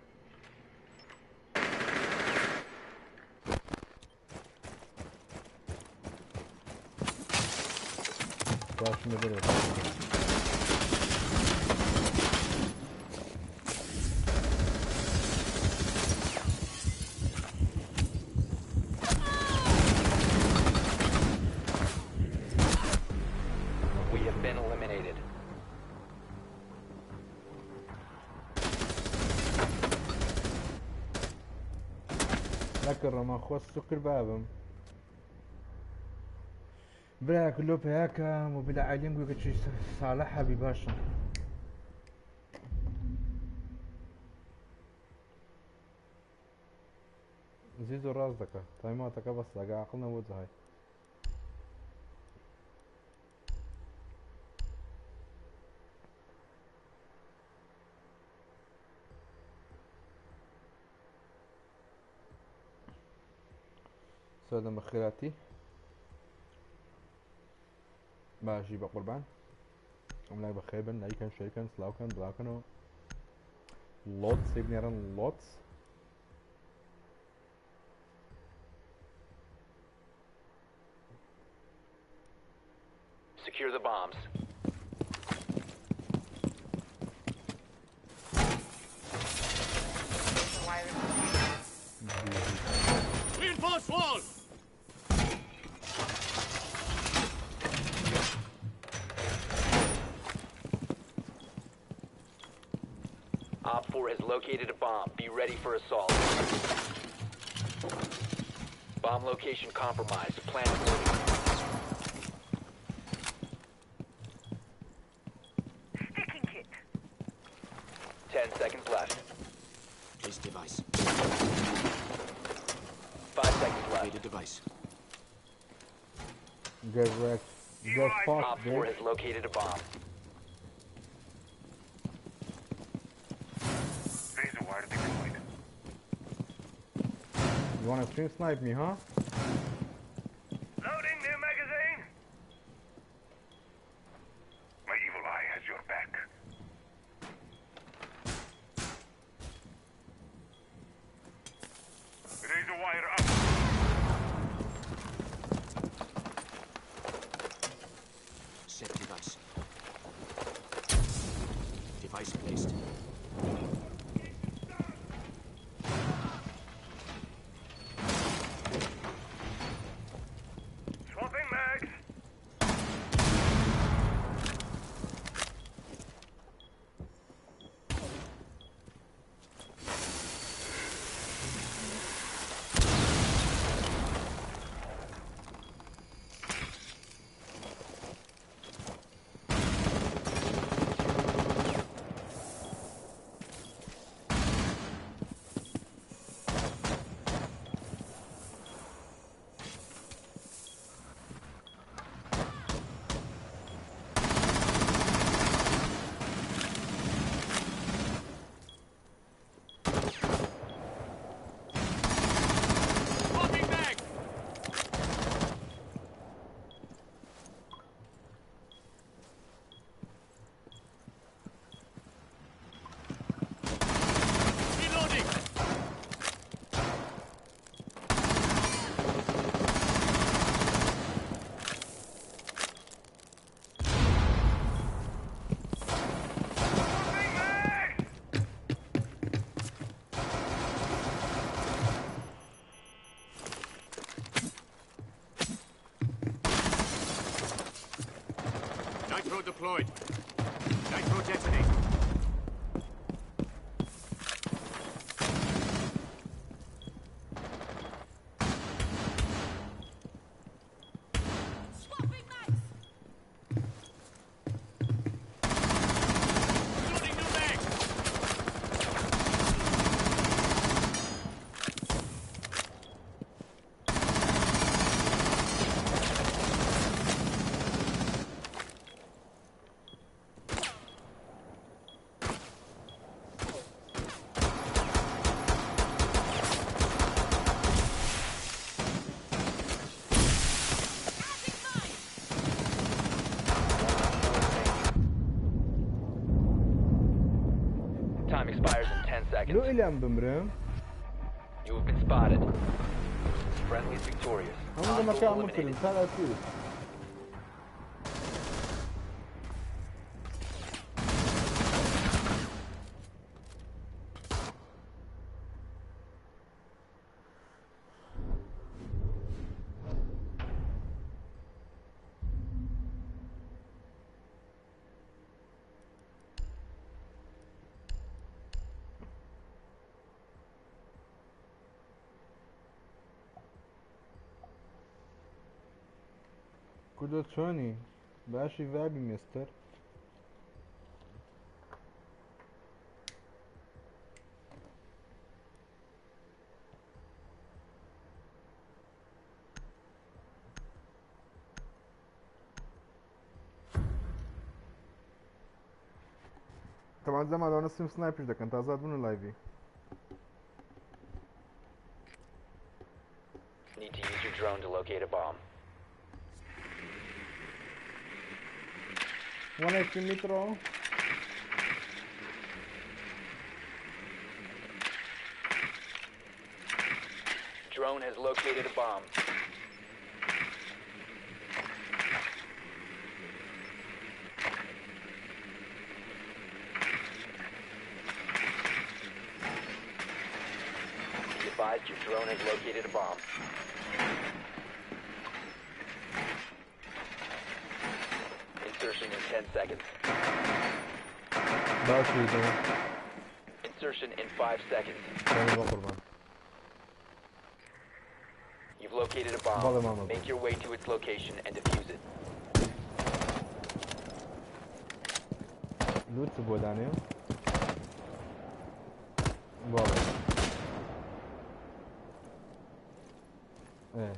باشم لەبەرەوە. We have been eliminated. نەکڕەمە خۆ سوکر بابم برا کلۆ پیاکەم و بلا عالیم گوێ چی ساڵە حەبی باشە زیزۆ ڕاست دەکا تایماتەکە بەس لەگە عقل نەبوو جەهای. سەردەم بەخێراتی باشی بە قوربان ئەم لای بەخێر بن لایکەن شەیکەن سلااوکەن بڵاوکەنەوە لۆت سێ بنێرن لۆت Secure the bombs. Reinforce wall! Op 4 has located a bomb. Be ready for assault. Bomb location compromised. Plan accordingly. Sticking kit. 10 seconds left. Place device. 5 seconds left. Activated device. Get wrecked. Get fucked, Op 4 bitch. has located a bomb. Razor wire deployed. You wanna stream snipe me, huh? Loading new magazine. My evil eye has your back. Razor wire up. Set device. Device placed. Swapping mags. Swapping mag! Reloading! Swapping mags. Nitro deployed. Nitro detonated. Swapping mags! Loading new mag! Time expires in 10 seconds. لۆ ئیلام بمرم You have been spotted. Friendly is victorious. هەموو Hostiles دەمەکە ئەمە کردم eliminated. تا ئەتوو کوردۆ چۆنی باشی ڤابی مستەر تەمان زەمان لەوانە سیم سنایپش دەکەن تازاد بوون و لایڤی Need to use your drone to locate a bomb. 1 HP Mitro. Drone has located a bomb. Be advised your drone has located a bomb. Insertion in 10 seconds. باشی دەم Insertion in 5 seconds. بەڵێ بە قوربان You've located a بەڵێ bomb. مامە Make your way to its location and defuse it. لوت بۆ دانێ بەڵێ ئێ.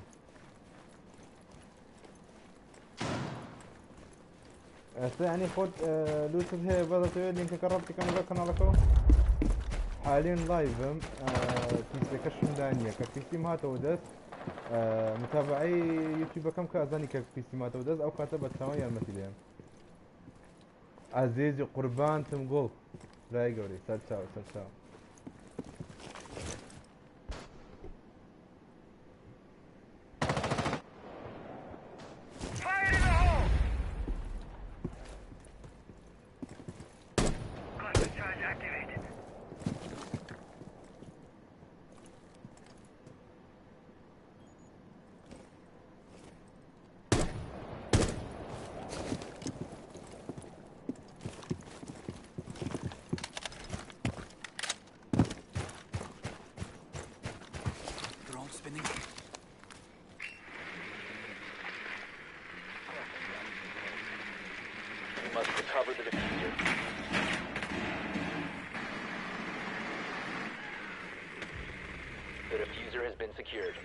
ئێستا یعنی خۆت لوتت هەیە بەس دەتەوێت لینکەکە ڕەبتی کەم لەگەڵ کەناڵەکەەوە حالین لايڤم پیسەکەشم دانیە کە پیسیم هاتەوە دەست متابعەی یوتیوبەکەم کە ئەزانی کە پیسیم هاتەوە دەست ئەو کاتە بە چاوان یارمەتی دەیەم عەزیزی قوربانتم گوڵ برای گەورەی سەر چاو سەر چاو Fire in the hole! Cluster charge activated. Drone spinning. You must recover the diffuser. The diffuser has been secured.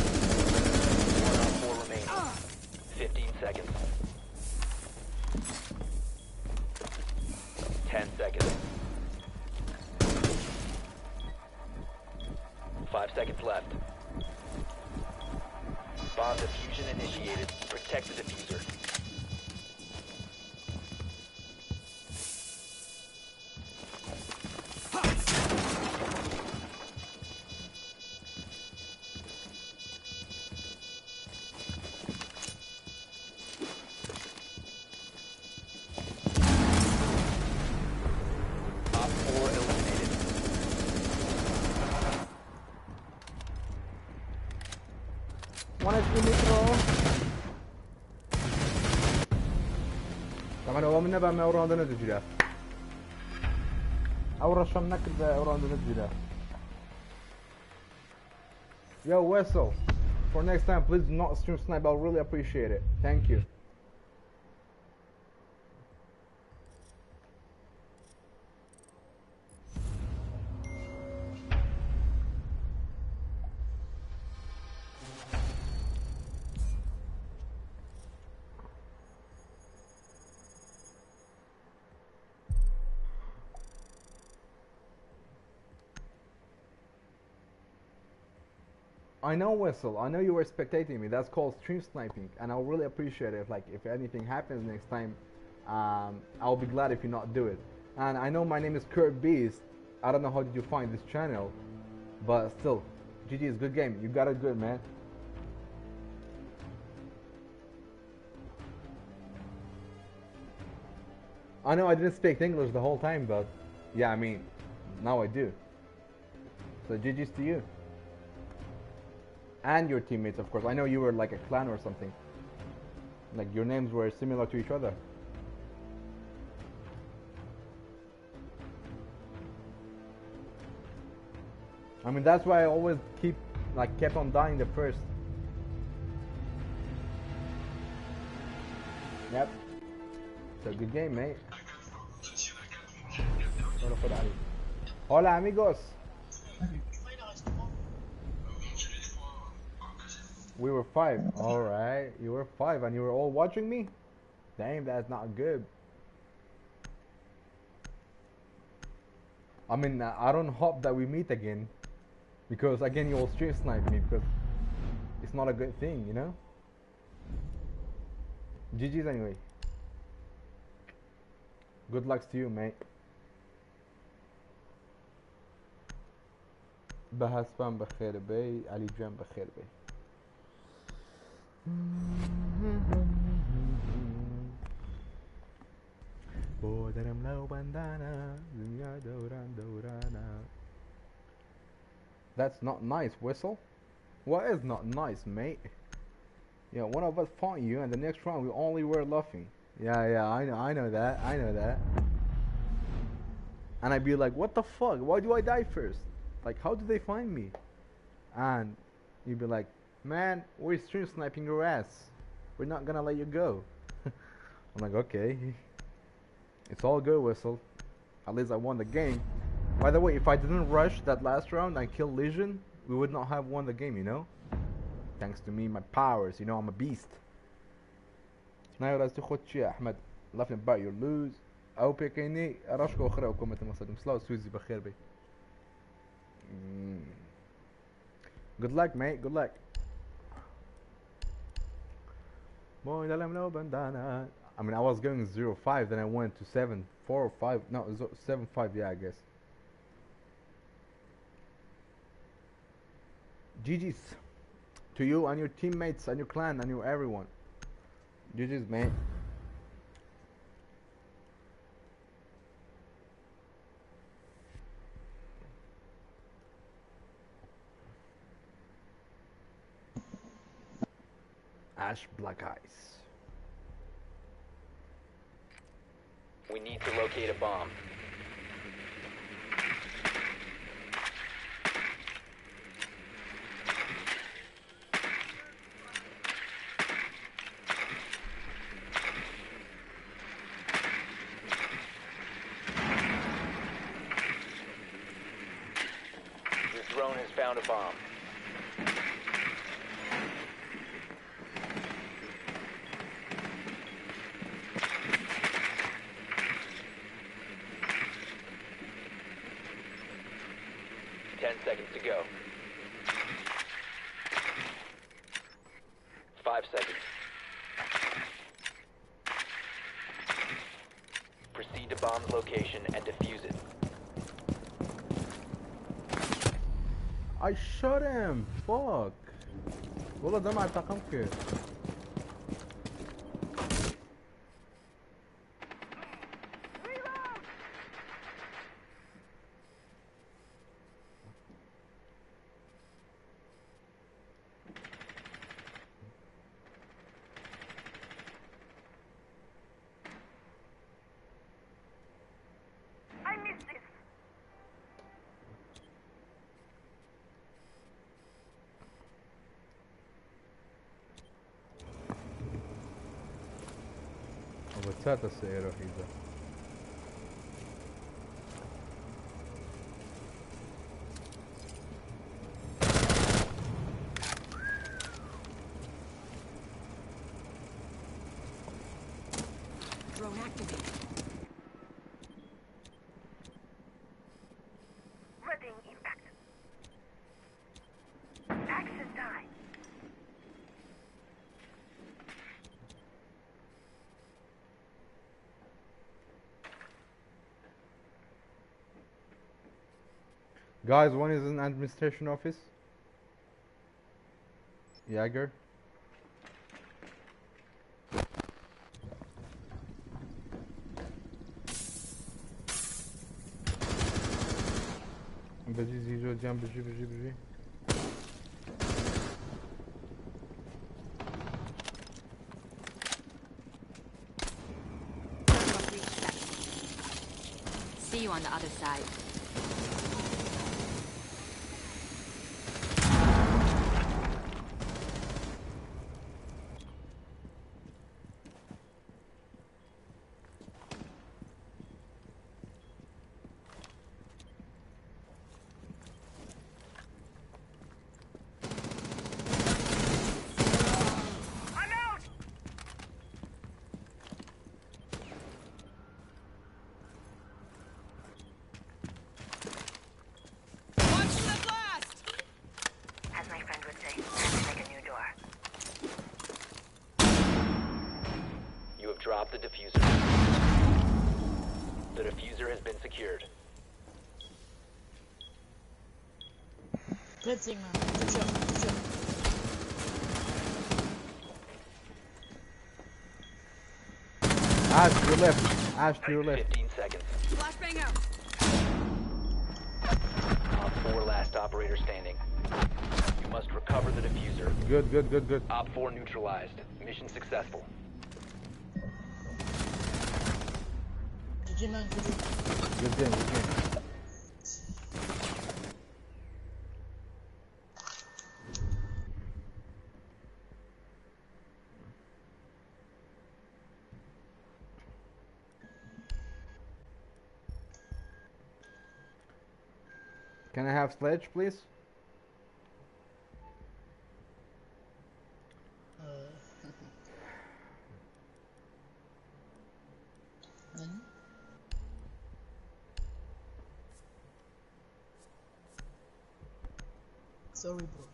One on four remaining. 15 seconds. 10 seconds. 5 seconds left. Bomb diffusion initiated. Protect the diffuser. 1 HP Nitro. طبعا هو من نبع ما راوند نتجرا. أو رشم نكد راوند نتجرا. Yo, Wessel, for next time, please do not stream snipe. I'll really appreciate it. Thank you. I know, Wessel. I know you were spectating me. That's called stream sniping, and I'll really appreciate it if, like, if anything happens next time, I'll be glad if you not do it. And I know my name is Kurt Beast. I don't know how did you find this channel, but still, GG is good game. You got it good, man. I know I didn't speak English the whole time, but yeah, I mean, now I do. So GG's to you. And your teammates, of course. I know you were like a clan or something. Like your names were similar to each other. I mean, that's why I always kept on dying the first. Yep. It's a good game, mate. Hola, amigos. We were 5. All right, you were 5, and you were all watching me. Damn, that's not good. I mean, I don't hope that we meet again, because again you will stream snipe me, because it's not a good thing, you know. GG's anyway. Good luck to you, mate. بهاسبان بخير بي، علي جان بخير بي. بودرم لو بندانا دنيا دوران دورانا. That's not nice, Whistle. What is not nice, mate? Yeah, one of us fought you, and the next round we only were laughing. Yeah, yeah, I know that, I know that. And I'd be like, what the fuck? Why do I die first? Like, how do they find me? And you'd be like, man, we're stream sniping your ass. We're not gonna let you go. I'm like, okay. It's all good, Whistle. At least I won the game. By the way, if I didn't rush that last round and kill Legion, we would not have won the game, you know? Thanks to me, my powers, you know, I'm a beast. Ahmed, laughing about your lose. أو بيكيني رشكو أخرى وكم تمصدم سلاو سوزي بخير بي. Good luck, mate. Good luck. I mean, I was going 0-5, then I went to 7-4 or 5. No, 7-5, yeah, I guess. GG's to you and your teammates and your clan and your everyone. GG's, mate. Ash Black Ice. We need to locate a bomb. Your drone has found a bomb. Seconds to go. 5 seconds. Proceed to bomb's location and defuse it. I shot him. Fuck. والله ده مع التقمك. چاتە سێرۆ حیزە. Drone activated. Readying impact. Action time. Guys, one is in administration office. Jaeger. بەجی زیزۆ گیان بژی بژی بژی. See you on the other side. I'm out! Watch the blast! As my friend would say, time to make a new door. You have dropped the defuser. The defuser has been secured. Planting, man. Good job. Good job. Ash to your left. Ash to your left. 15 seconds. Flashbang out. OpFor last operator standing. You must recover the defuser. Good, good, good, good. OpFor neutralized. Mission successful. GG, man. GG. Good game, good game. Can I have Sledge, please? Then? Sorry, bro.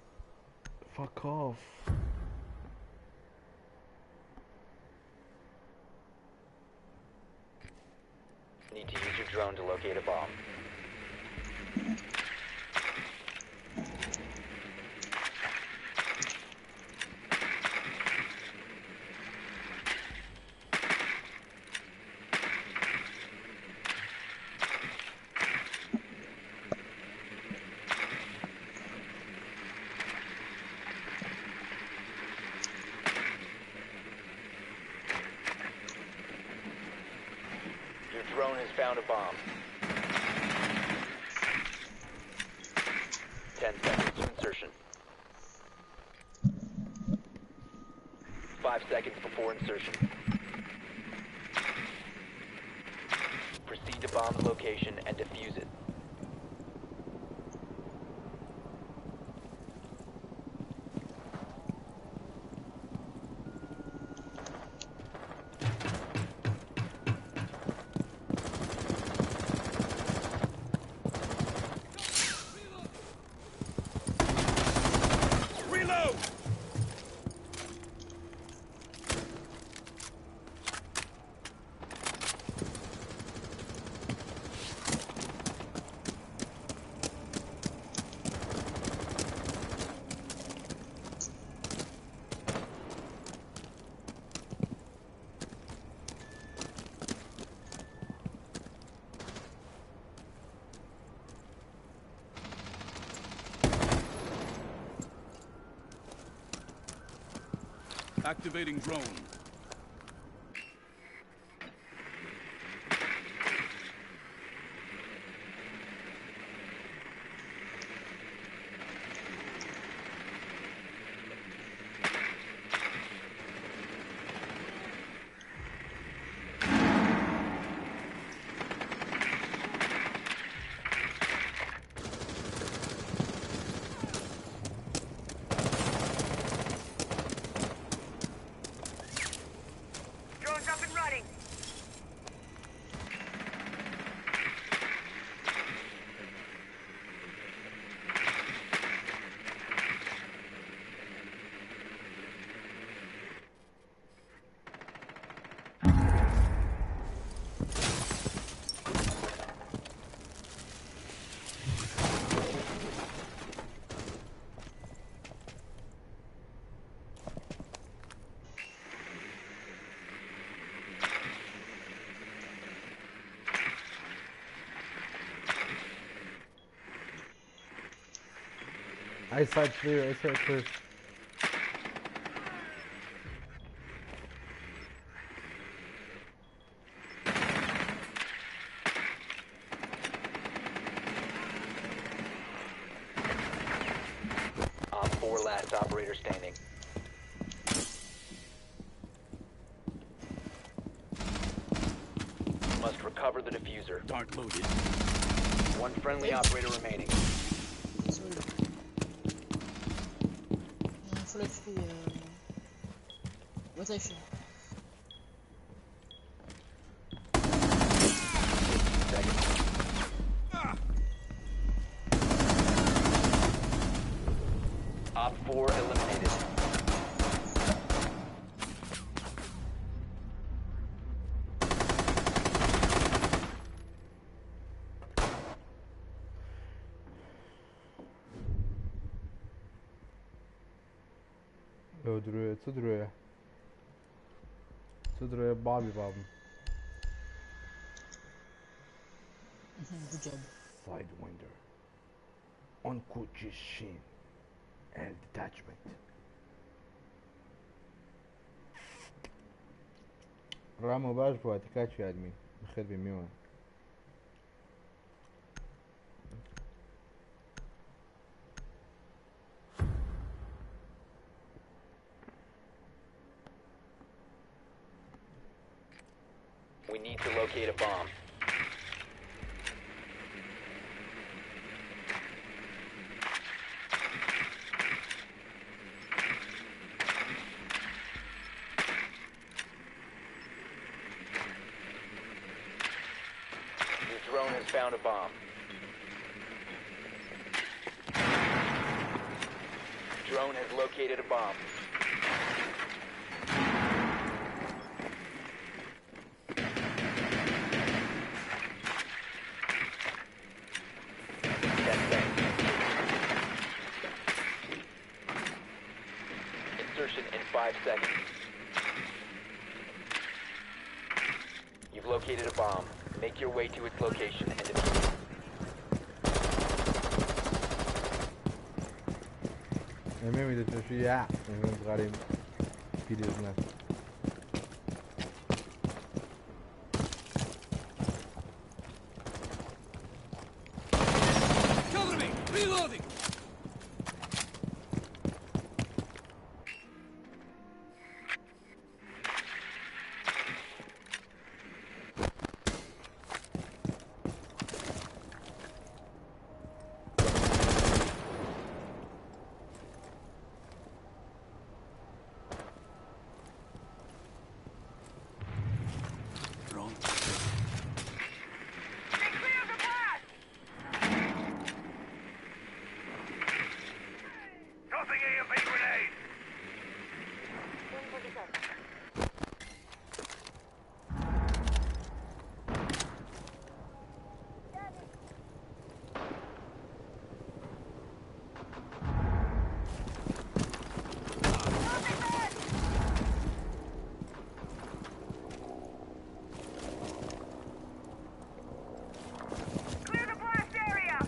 Fuck off. Need to use your drone to locate a bomb. Your drone has found a bomb. 10 seconds to insertion. 5 seconds before insertion. Proceed to bomb's location and defuse it. Reload! Activating drone. Eyesight clear, eyesight clear. Op 4 last operator standing. Must recover the diffuser. Dart loaded. One friendly operator remaining. Sorry. Full HP. Rotation. Seconds. Op 4 eliminated. ئەو درۆیە چ درۆیە چ درۆیە بابی بابم Good job. Sidewinder Onkuchishin L detachment ڕامە باش بووە تکاچی ئادمی بەخێر بێ میوان. We need to locate a bomb. Your drone has found a bomb. Drone has located a bomb. Insertion in 5 seconds. You've located a bomb. Make your way to its location and defuse it. ئێمە دەچێت یا ئێمە پیرێژنە. Cover me! Reloading! Drone. Tossing EMP grenade! 147. Clear the blast area!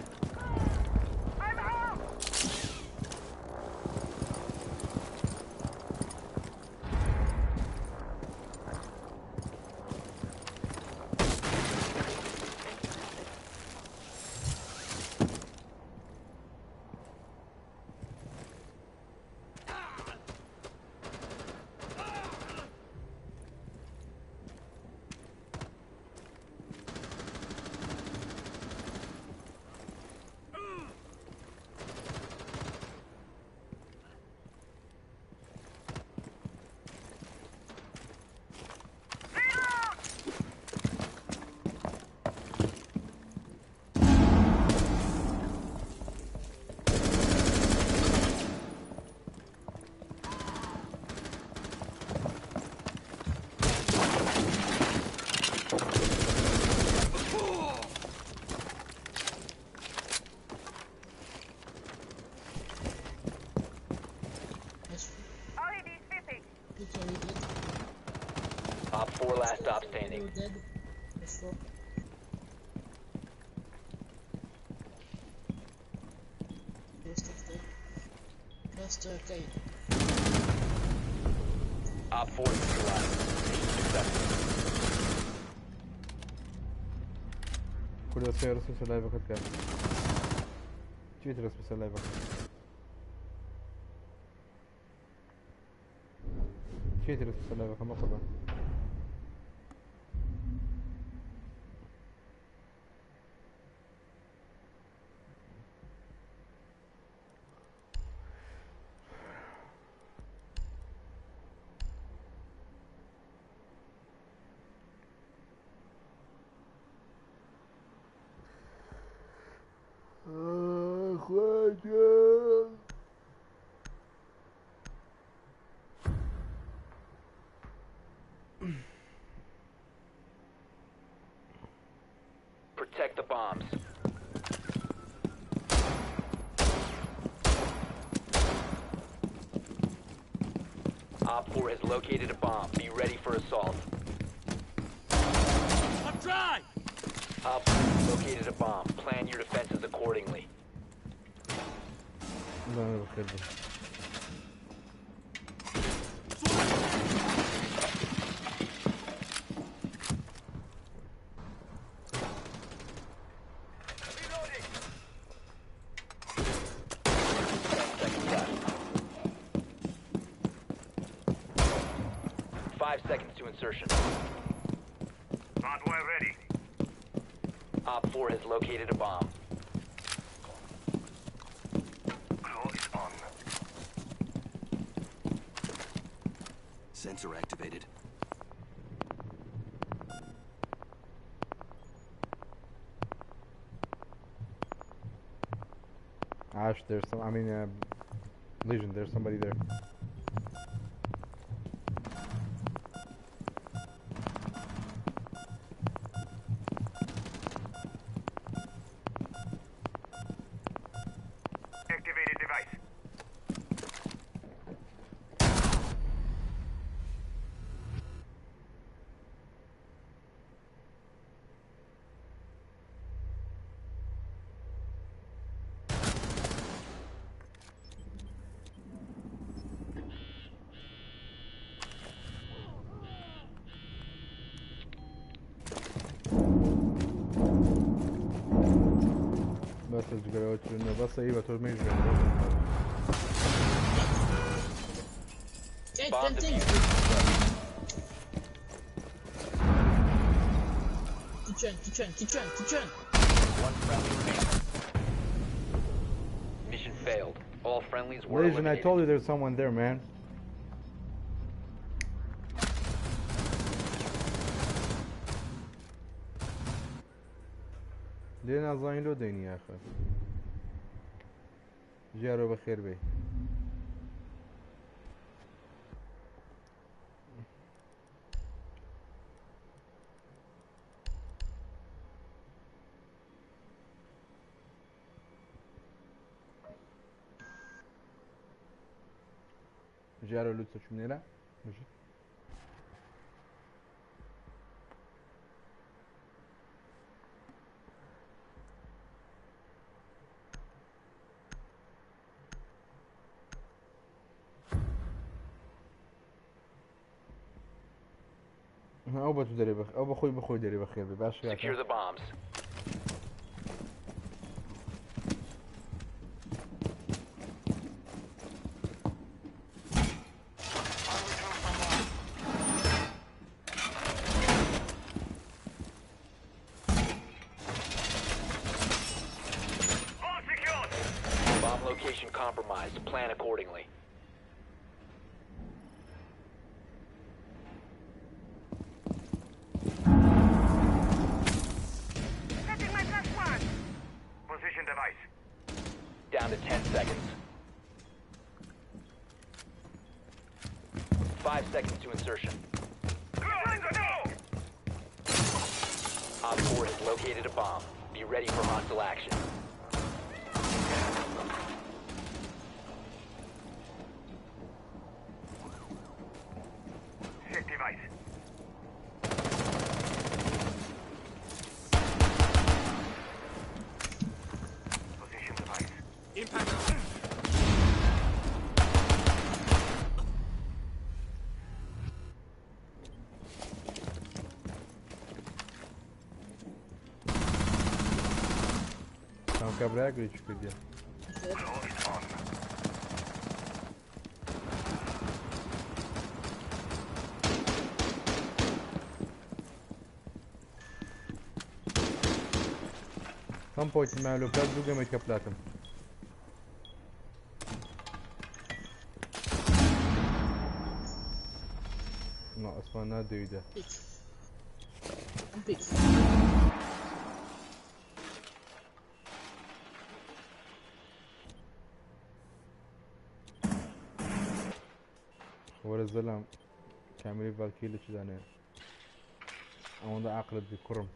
I'm out! Nice. RED spitting. Good sorry, dead. Op 4 last stop standing. You're dead. Nice four. Rest of dead. Faster, Kaid. OpFor neutralized. Mission successful. کورە سێ ڕسم سەر لایڤەکەت کە چیت ڕسم سەر لایڤەکە چیت ڕسم سەر لایڤەکە مەقڕبە. Protect the bombs. OpFor has located a bomb. Be ready for assault. I'm dry! OpFor located a bomb. Plan your defenses accordingly. لا بخير بس. 10 seconds left. 5 seconds to insertion. Hardware ready. OpFor has located a bomb. Claw is on. Sensor activated. Ash, there's some. I mean, Legion, there's somebody there. Activated device. بس جرى بس ايه بتقول مش Kaid, Bomb planting! Kitchen, kitchen, kitchen, kitchen! One friendly remaining. Mission failed. All friendlies were Legion, I eliminated. told you there's someone there, man. لێ نازانین لۆ دەینی آخر ژیارۆ بەخێر بێ. ژیارۆ لوتسە چوم لێرە بژی. ئەو بە تو دەرێ بەخ ئەو بەخۆی بەخۆی دەرێ بەخێر بێ باش Secure the bombs. All secured. Bomb location compromised. Plan accordingly. Setting my +1. Position device. Down to 10 seconds. 5 seconds to insertion. Go, go! OpFor has located a bomb. Be ready for hostile action. Check device. Position device. Impact. کابرایەک لێ چی کردیە. کەم پۆینتی مایە لۆ پلات دوو گەمەی کە پلاتم. نا ئەسمان نادەویدە. Pick. Pick. وەرە زەلام کامێرەی ڤالکی لە چدانەیە ئەوەندە عقلت بی کوڕم.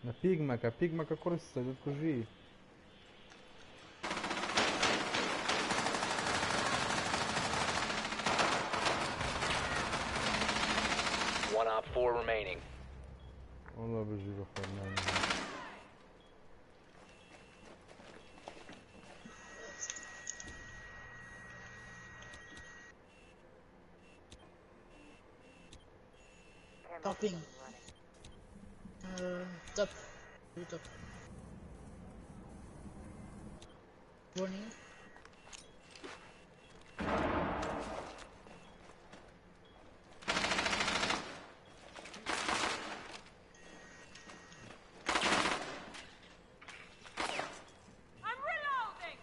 نە پیک مەکە پیک مەکە کوڕی سەدت کوژی. One op 4 remaining. والله بژی بەخۆت نانی. Topping. Top. Top. Warning. I'm reloading!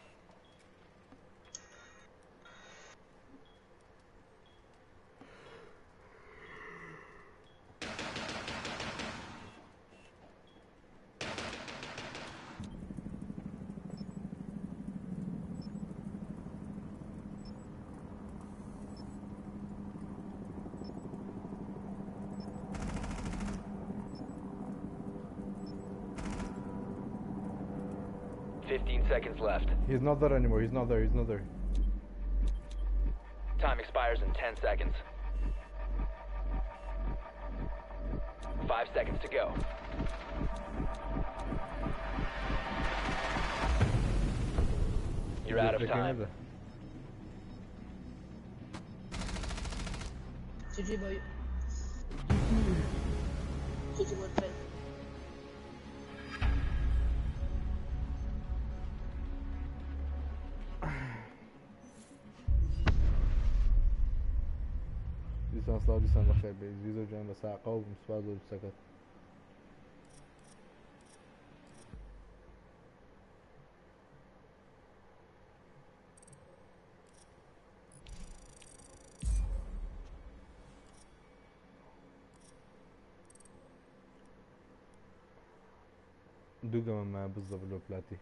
15 seconds left. He's not there anymore. He's not there. He's not there. Time expires in 10 seconds. 5 seconds to go. You're out of time. GG boy. GG boy play. دیسان سڵاو دیسان بەخێر بێ زیزۆ گیان بە ساقەوە بم سوپاس بۆ قسەکەت. دوو گەمە مایە بزەب لۆ پلاتی.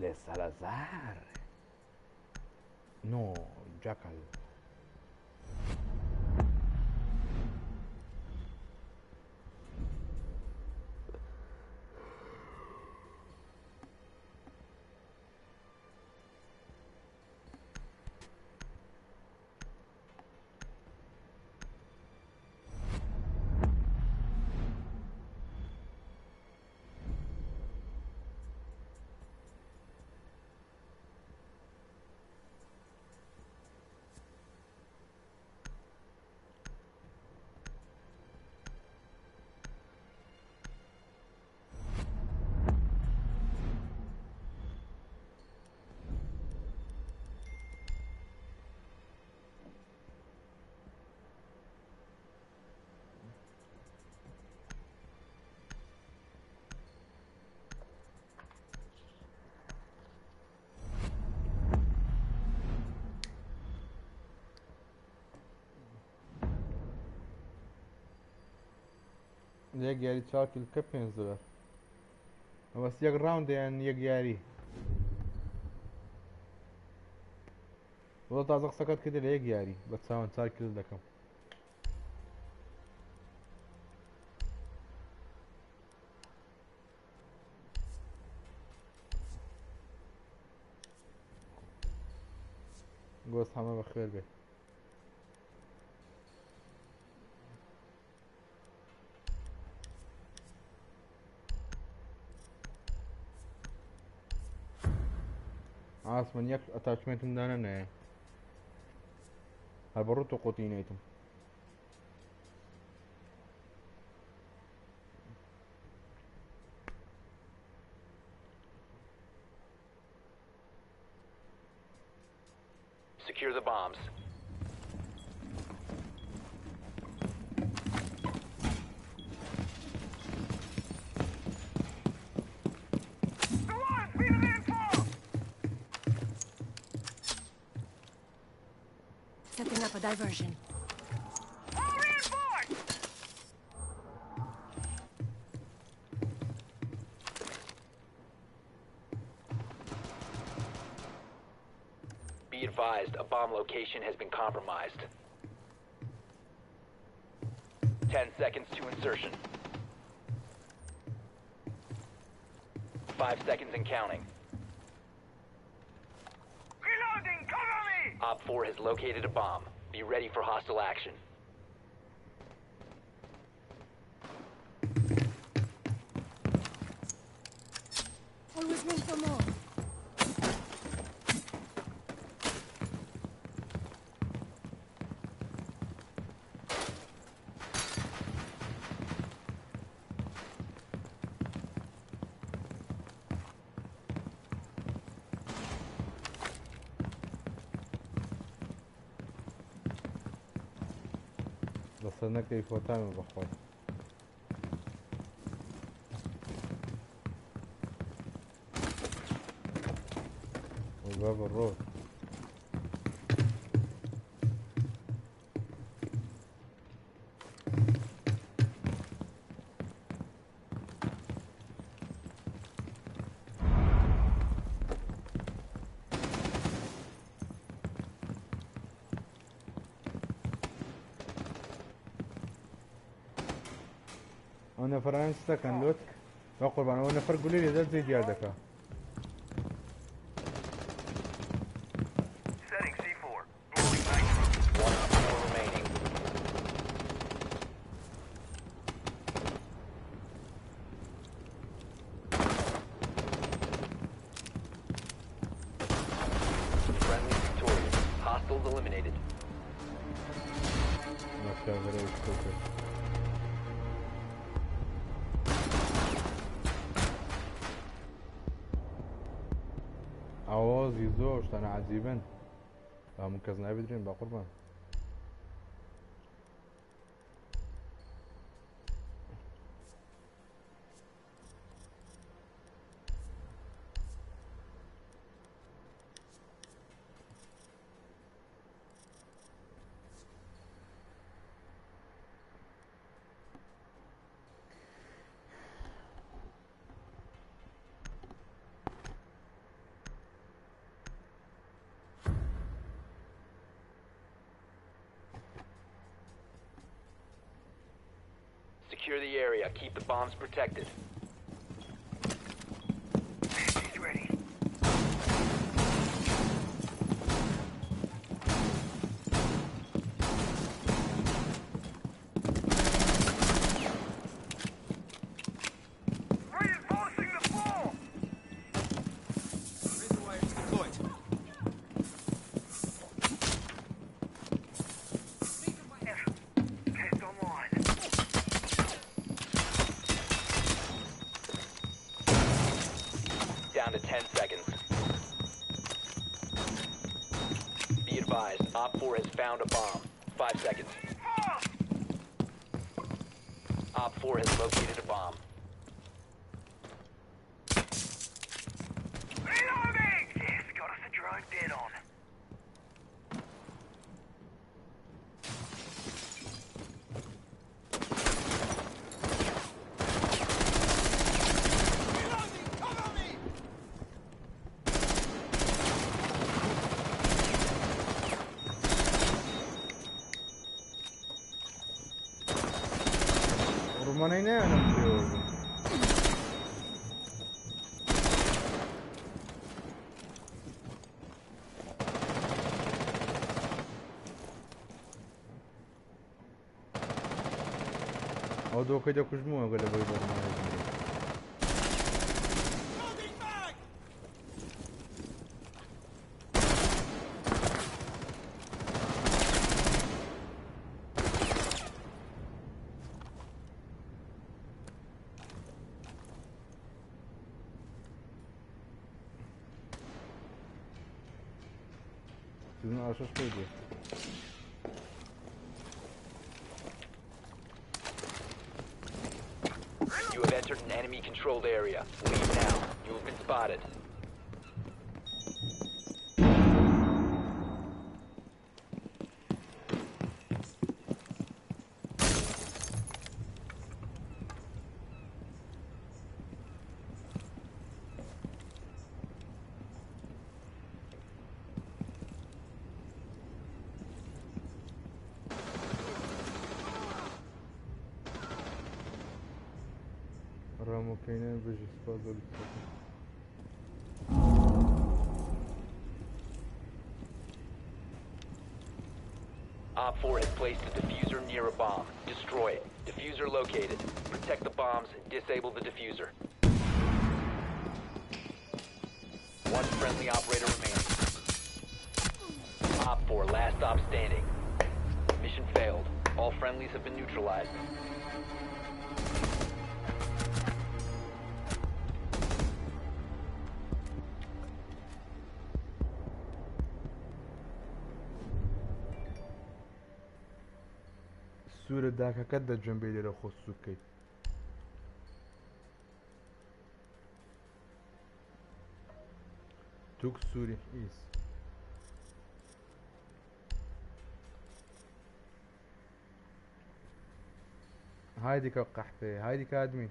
Le Salazar. No, Jackal. لە یەک یاری چوار kill بکە 5 دلار. بەس یەک round یان یەک یاری؟ وەڵا تازە قسەکەت کردی لە یەک یاری بە چاوان چوار kill دەکەم. گۆست هەمە بەخێر بێ. ئاسمن یەک attachment م دانە نایە هەر بە ڕوت و قوتی نەیتم. Secure the bombs. Setting up a diversion. Be advised, a bomb location has been compromised. 10 seconds to insertion. 5 seconds and counting. Reloading! Cover me! Op 4 has located a bomb. Be ready for hostile action. Always room for more. لەسەر نەکەی فۆتامە بەخۆی. بابە ڕۆ. ئەو نەفەرانە چ دەکەن لۆتک؟ بە قوربان ئەو نەفەر گولەی لێ دەست جێی دیار دەکا. Setting C4. Blowing nitro. 1 Op 4 remaining. Friendly victorious. Hostiles eliminated. نەفرە کرد. ئاوازی زۆر شتانە عەجیبن. هەموو کەس نابدرێن بە قوربان. Secure the area. Keep the bombs protected. She's ready. Reinforcing the floor! Razor wire is deployed. Test online. Down to 10 seconds. Be advised, Op 4 has found a bomb. 5 seconds. Op 4 has located a bomb. Reloading! Yes, got us a drone dead on. ڕمانەی نایانم پێوە بوو. ئەو دۆکەی دەکوژمەوە گەر لە بۆی بە ڕمانەی بمرێ. Sizin arşaş koydu. You have entered an enemy controlled area. Leave now. You have been spotted. ڕامۆکەینە بژی سپاس بۆ بیستەکە. Op 4 has placed a defuser near a bomb. Destroy it. Defuser located. Protect the bombs. Disable the defuser. One friendly operator remaining. Op 4, last stop standing. Mission failed. All friendlies have been neutralized. سوورە داکەکەت دەجوێن بێ لێرە خۆ سوور بکەیت. توک سووری حیز. هايدي قحبة هايدي كادمين.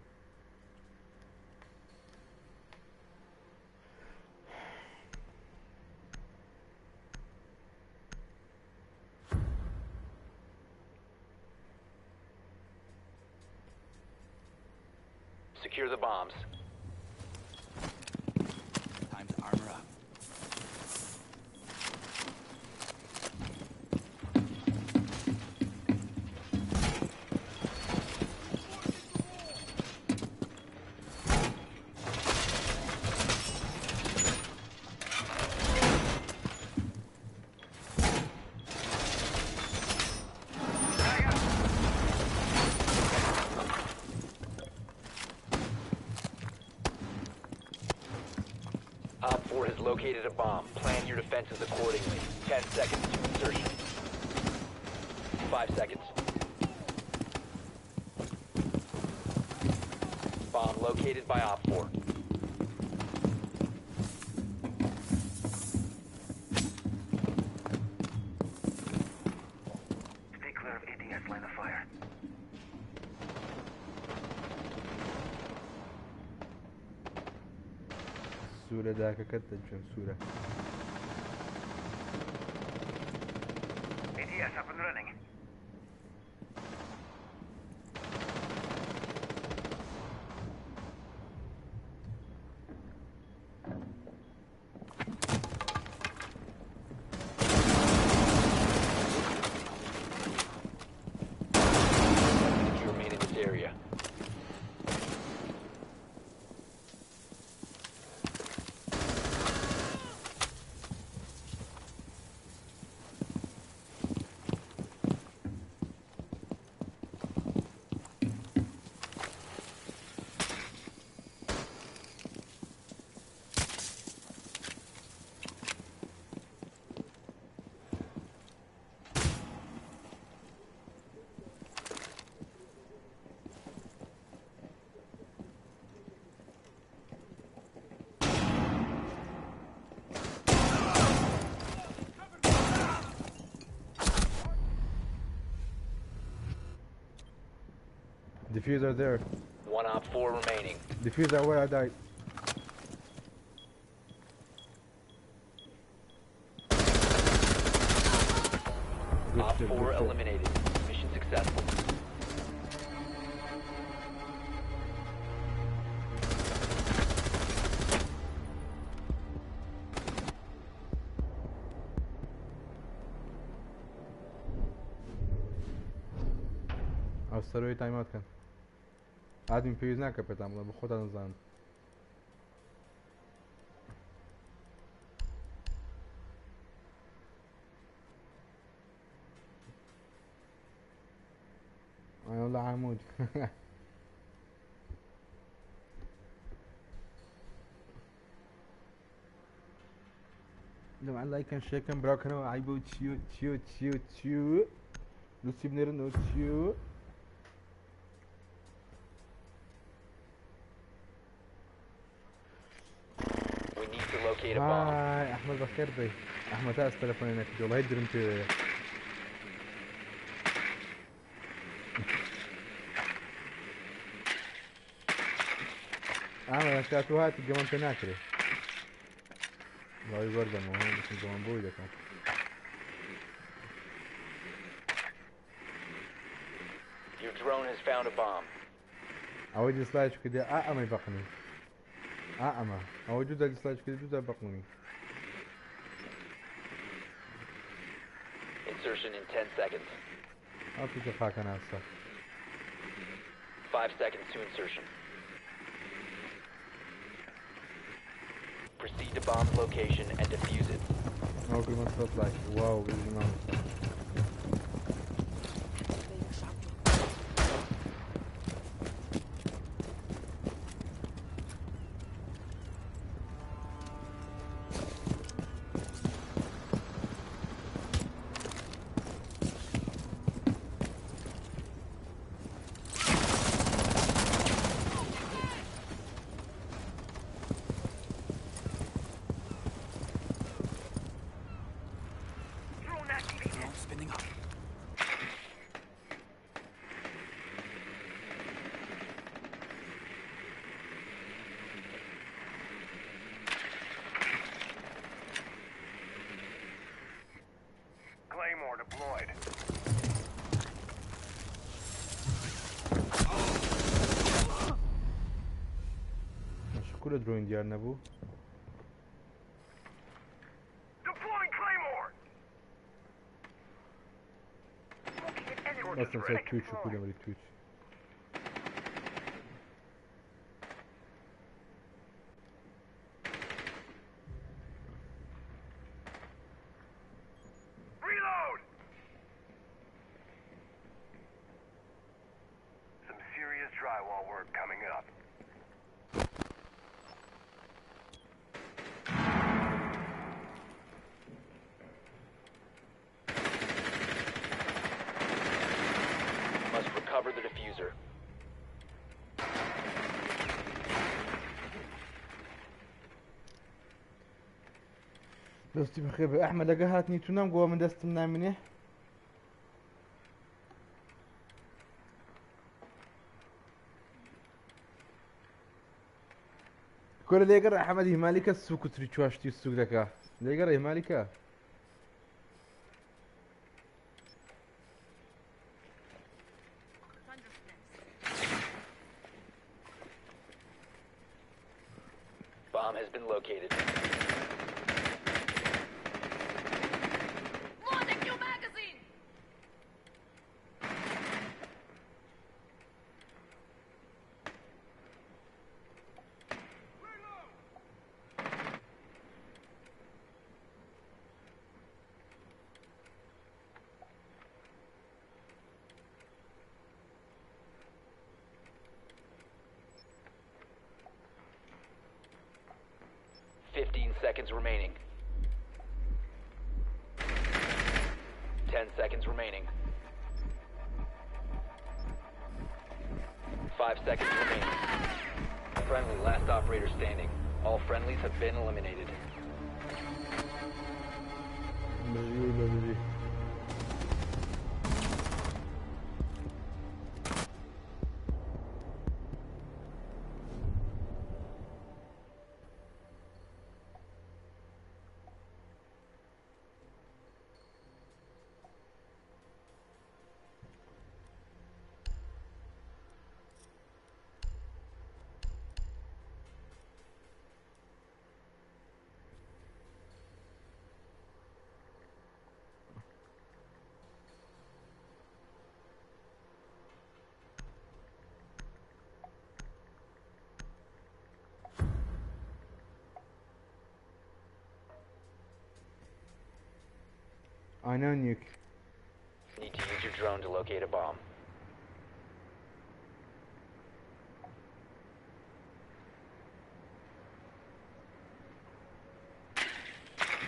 Secure the bombs. Time to armor up. Op 4 has located a bomb. Plan your defenses accordingly. 10 seconds to insertion. 5 seconds. Bomb located by Op 4. Stay clear of ADS line of fire. سوورە داکەکەت دەجوێن سوورە. ADS up and running. If you remain in this area. Defuser there. 1 Op 4 remaining. Defuser where I died. Good Op shit, 4 good shit. eliminated. Mission successful. ئەو سەرۆی تایمات کەن ئادمین پێویست ناکە پێتان بڵێ بە خۆتان دەزانن. والله عمود. لەمان لایکەن شێکەن براکەنەوە عیبە و چی و چی و چی و چی و لوسی بنێرن و چی و We need to locate a bomb. های ئەحمەد بەخێر بێی ئەحمەد تا ئەس تەلەفۆنی نەکردی وەڵی درم پێوەیە. ئامە کاتو هاتی گەمەم پێ ناکرێ وای وەردەمەوە بچم گەمەم بۆی دەکەم. Your drone has found a bomb. ئەوەی دیسلایک کردی ئا ئەمەی بەقنی ئا ئەمە ئەوەی دوو جار دیسلایک کردی دوو جار بەقنی. Insertion in 10 seconds. ئەو پیتە خاکە ناسە. 5 seconds to insertion. Proceed to bomb's location and defuse it. ئەو کردمە سەد لایک واو بژی مامۆستا. Drone activated. Drone spinning up. Claymore deployed. شکورە درۆین دیار نەبوو. Deploying Claymore! Located enemy. بەستم سەر تویچ و کولەمەری تویچ. Reload! Some serious drywall work coming up. Must recover the defuser. دەستی بەخێر بێ ئەحمەد لەگە هاتنی تو نەمگووە من دەستم نامینێ. کورە لێگەڕ ئەحمەد ئیهمالیکە سوک و تری چواشتی سوک دەکا لێگەڕ ئیهمالیکە. Bomb has been located. Loading new magazine! 15 seconds remaining. 10 seconds remaining. 5 seconds remaining. Friendly, last operator standing. All friendlies have been eliminated. بژی بژی. I know Nuke. Need to use your drone to locate a bomb.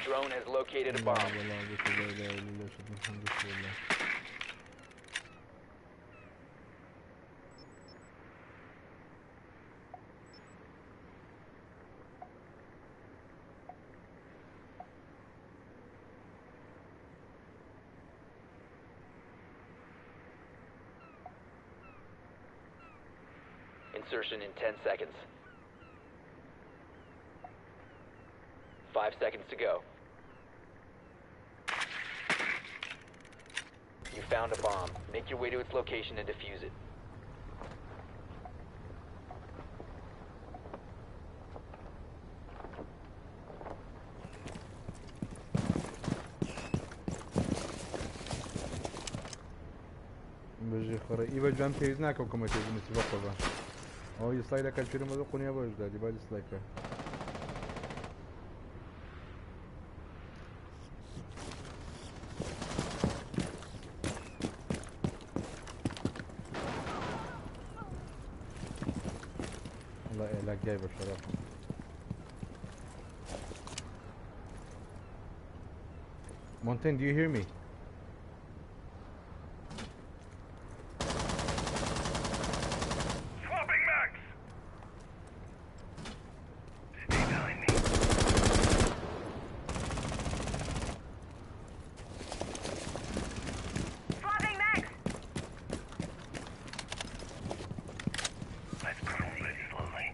Drone has located a bomb. Insertion in 10 seconds. 5 seconds to go. You found a bomb. Make your way to its location and defuse it. بژی خڕی ئی بە جوان پێویست ناکەم کۆمەکی بنووسی بە قوڕبان ئەوە دیسلایک دەکات چورم بە قونیا بۆش دادی با دیسلایکە. والله ئێلاک جای بە شەرەفم. Montaigne, do you hear me? Swapping max. Stay behind me. Swapping mags! Let's proceed slowly.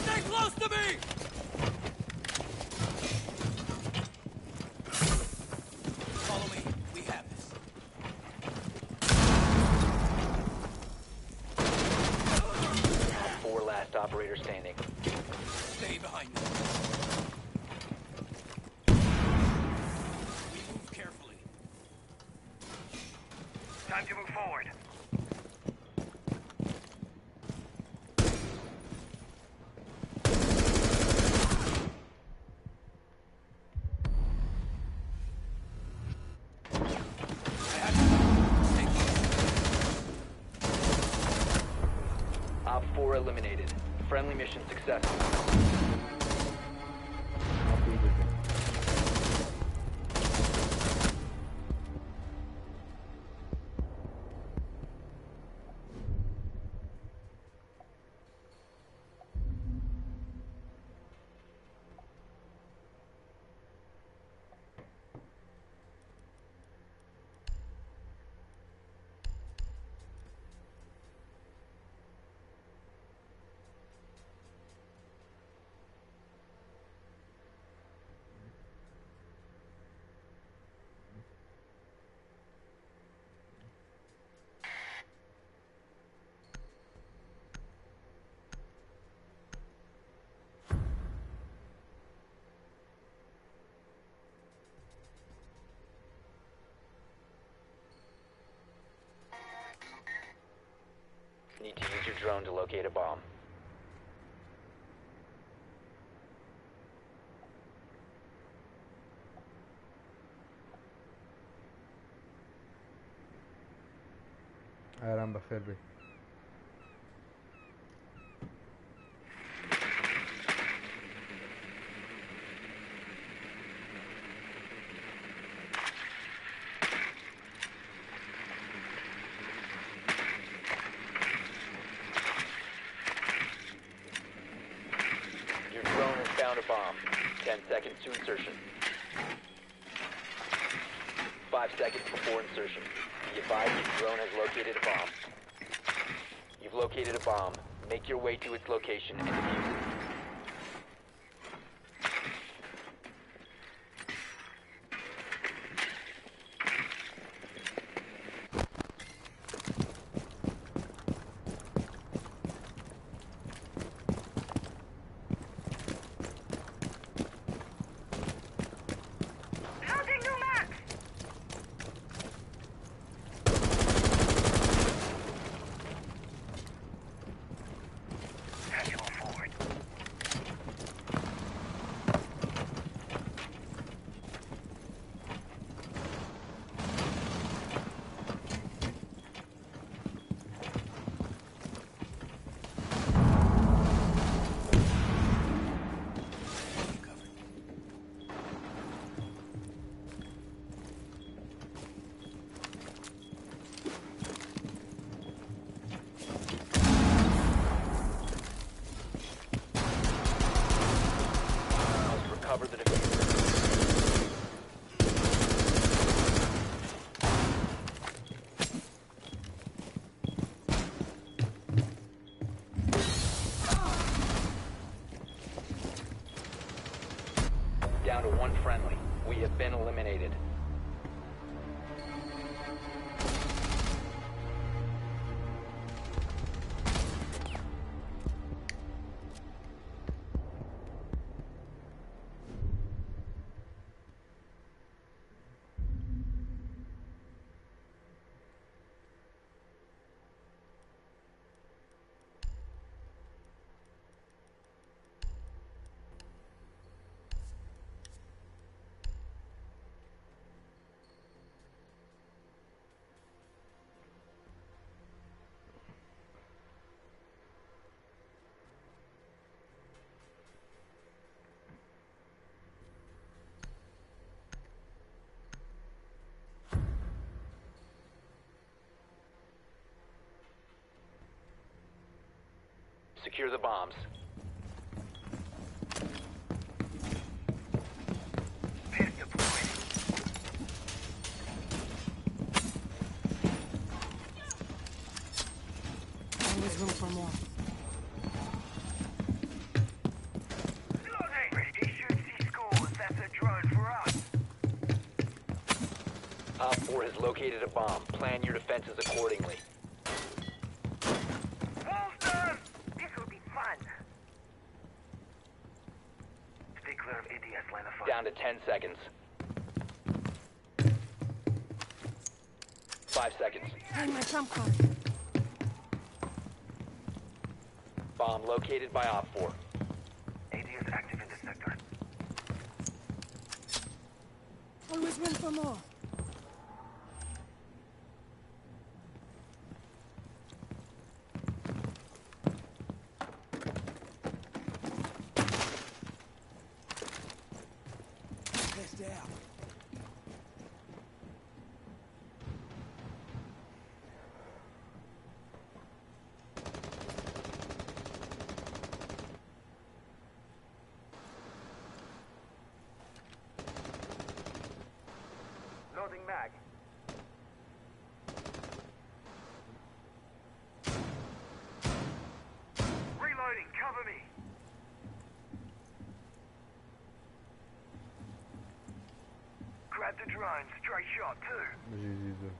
Stay close to me! Follow me. We have this. 4 last operator standing. Stay behind me. We move carefully. Time to move forward. I have you. Stay close. Op 4 eliminated. Friendly mission successful. ئاپی بژی. Need to use your drone to locate a bomb. ئارام بەخێر بێ. Your drone has found a bomb. 10 seconds to insertion. 5 seconds before insertion. Be advised your drone has located a bomb. You've located a bomb. Make your way to its location and defuse it. Loading new mags! been eliminated. Secure the bombs. Always room for more. He shoots, he scores. That's a drone for us. Op 4 has located a bomb. Plan your defenses accordingly. Walls down! This will be fun. Stay clear of ADS line of fire. Down to 10 seconds. 5 seconds. Playing my trump card. Bomb located by Op 4. ADS active in this sector. Always room for more. Test out. Loading mag. Reloading, cover me. Grab the drone, straight shot too. بژی زیزو.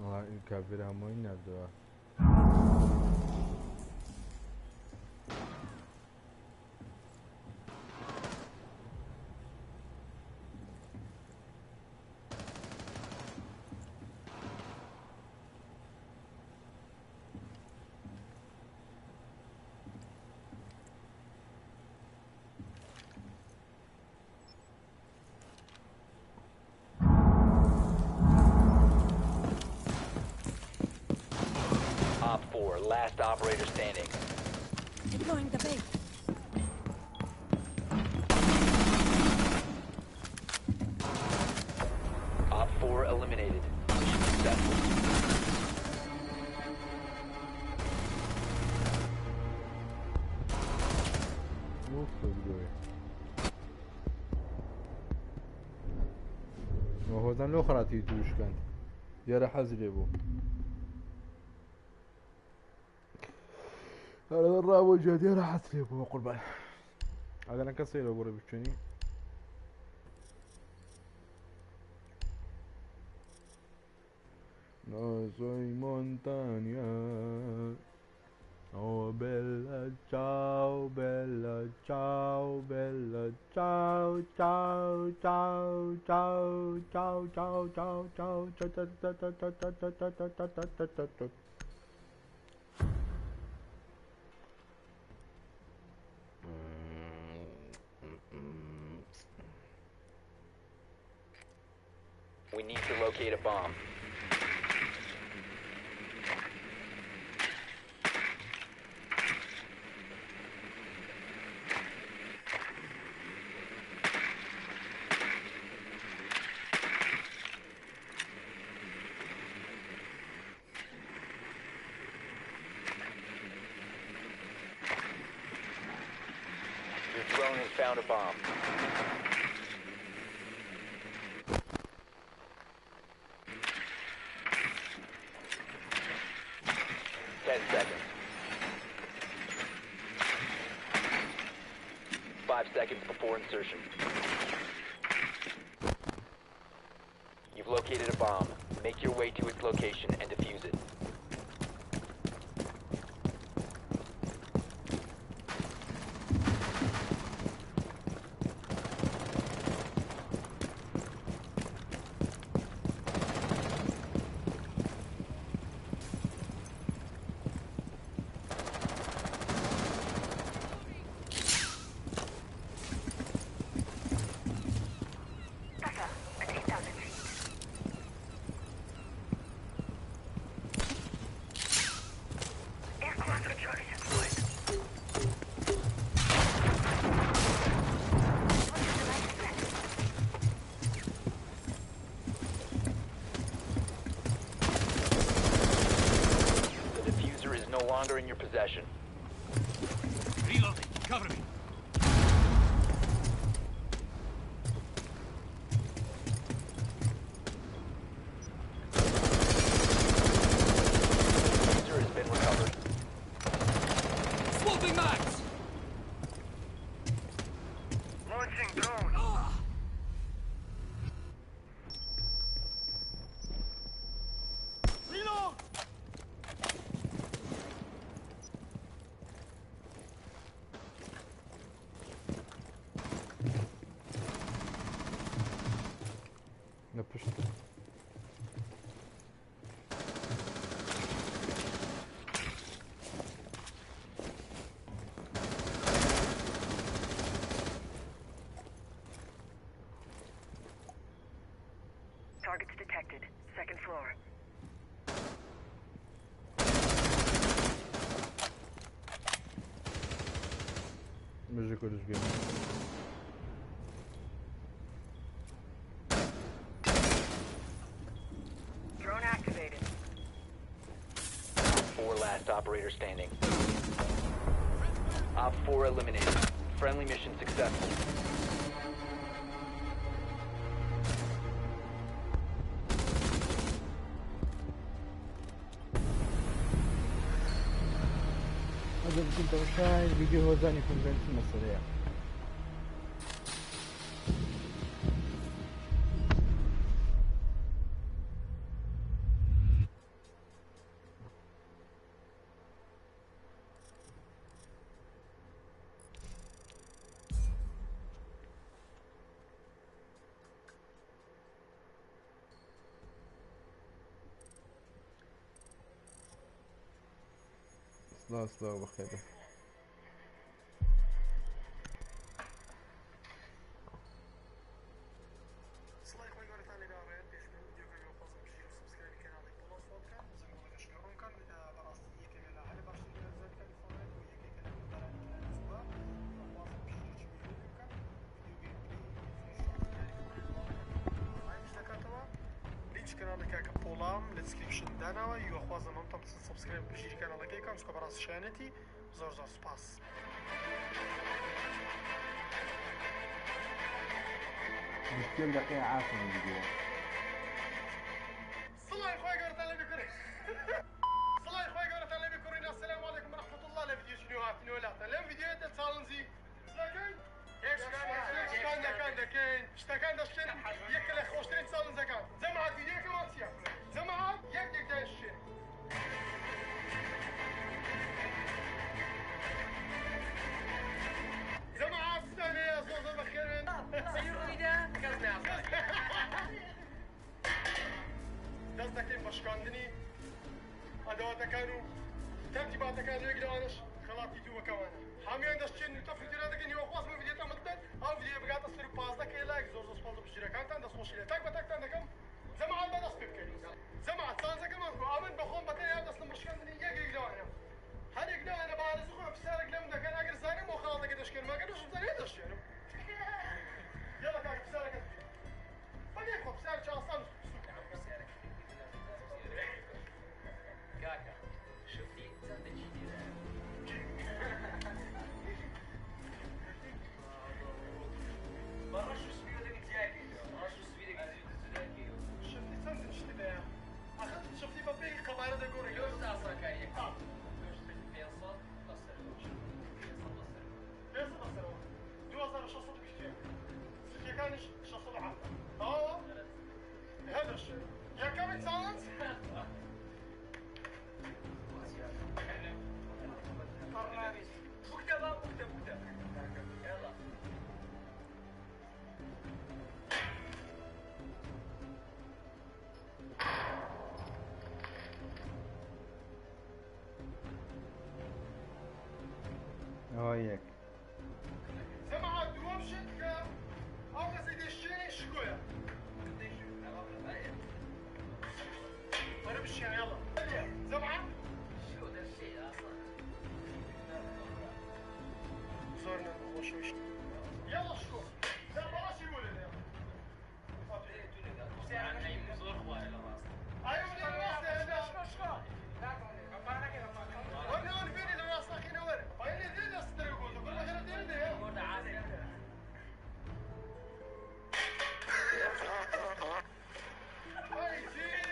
وەڵا کابرا هەمووی نردووە. Op 4, last operator standing. Deploying the bait. Op 4 eliminated. Mission successful. Uff, هۆزان لۆ خراتی توشکەند دیارە حەزی لێ بوو هەرە ڕاوە جا دیارە حەز لێ بوو قوربان ئەگەر کەسێ لە بڕی بچێنی. No soy montaña. Oh, bella ciao, bella ciao, bella ciao, ciao, ciao, ciao, ciao, ciao, ciao, ciao, ciao, ciao, ciao, ciao, ciao, ciao, ciao, ciao, ciao, ciao, ciao, ciao. We need to locate a bomb. Your drone has found a bomb. 10 seconds. 5 seconds before insertion. You've located a bomb. Make your way to its location and defuse it. Buffer at 8,000 feet. Air cluster charge deployed. What is the light threat? The defuser is no longer in your possession. Reloading. Cover me. Defuser has been recovered. Swapping mags. Launching drone. Reload. لە پشت. Targets detected. Second floor. بژی کوردش گەیم. Drone activated. 4 last operator standing. OpFor eliminated. Friendly mission successful. ئەگەر بچین تەماشای ڤیدیۆ هۆزانی کۆنڤێنشن مەسەلەیە. سڵاو سڵاو بەخێر. سڵای خۆی گەورەتان لێ باڕێن پێشبینی ڤیدیۆکە گەوخوازم بژیر و subscribe ی کەناڵی پۆڵا سواب بکەن و زەنگۆڵەکەش لێ ڕوون بکەن. بەڕاستی یەکێکە لە هەرە باشترین کارزانەکانی Fortnite و یەکێکە لە ناودارانی کەناڵی زووە. هیواخوازم پشتگیری ڤیدیۆ بکەن، ڤیدیۆ gameplay یاری Fortnite بڵاو live ش دەکاتەوە. لینکی کەناڵی کاکە پۆڵام لە description داناوە. هیواخوازم هەمووتان بچن subscribe پشتگیری کەناڵەکەی بکەن، چونکە بەڕاستی شایەنێتی. زۆر زۆر سوپاس. 21 دقیقە عافم ڤیدیۆ. سڵای خوای گەورەتان لێ بکڕی سڵای خوای گەورەتان لێ بکڕین. السلام علیکم ورحمة الله. لە ڤیدیۆ نوێ هاتنەوە لاتان. لەم ڤیدیۆیە challenge ی دەکەین، شتەکان دەکەین، شتەکان دەشتێن، یەکە لە خۆشترین challenge ەکان. جەماعەت ڤیدیۆکەمان چییە؟ جەماعەت یەک یەک دایشێن. جەماعەت ستانەیە زۆر زۆر بەخێرن. دەست دەکەین بە شکاندنی ئەدەواتەکان و تەرتیباتەکان. لەوێک لەوانەش خەڵاتی دووەکەوانە هەمویان دەشتێن و تەفری تێدا دەکەین. هیواخوازم ڤیدیۆتان بەدڵ بێت. ئەو ڤیدیۆ بگاتە سەر 15 K لایک. زۆر زۆر سوپاس بە پشتگیرەکانتان. دەستخۆشی لە تاک بە تاکتان دەکەم. جەماعەت بە دەست پێ بکەین. جەماعەت چانزەکەمان کو ئەمن بەخۆم بەتەنیا دەستم بشکاندنی یەک یەک لەوانە. هەرێک لەوانە بە ئارەزوو خۆیان پرسیارێک لەم دەکەن ئەگەر زانیم بۆ خەڵاتەکە دەشکێنم ئەگەر نەشم زانی دەشکێنم. یاڵا کاکە پرسیارەکەت بکە. بەگەی خۆ پرسیارێکی ئاسان و سووکە. کاکە شفتی چەندێکی تێدایە؟ بە ڕەش و سپی دەبی جیاکەیتەوە ڕەش و سپی دەبی جوداکەیەوە. شفتی چەندین شتی هەیە ئەخر شفتی بە پێی قەبارە دەگۆڕێ. لۆش ئاسانکارییەکە لۆش 500 بەسەرەوە 500 بەسەرەوە 500 بەسەرەوە 2621 سپیەکانیش 607 تەواوە؟ هەدەش یەکەمی چالنج بکتە با بکتە بکتە يلا ئەوە یەک. جەماعەت دووەم شت کە ئەو کەسەی دەشکێنێ شکۆیە. وەرە بشکێنە یاڵا جەماعەت. زۆر نەخۆشەویست. یاڵا شکۆ جا بەڕاستی بۆ لێدە یاڵا. ئایە لە ڕاستە وەرە وەرە بێنێ لە ڕاستەقینە وەرە. پایلێ دێ دەست درێ گۆتە کوڕ بەخێرە دێ دێ. ئەی جیس.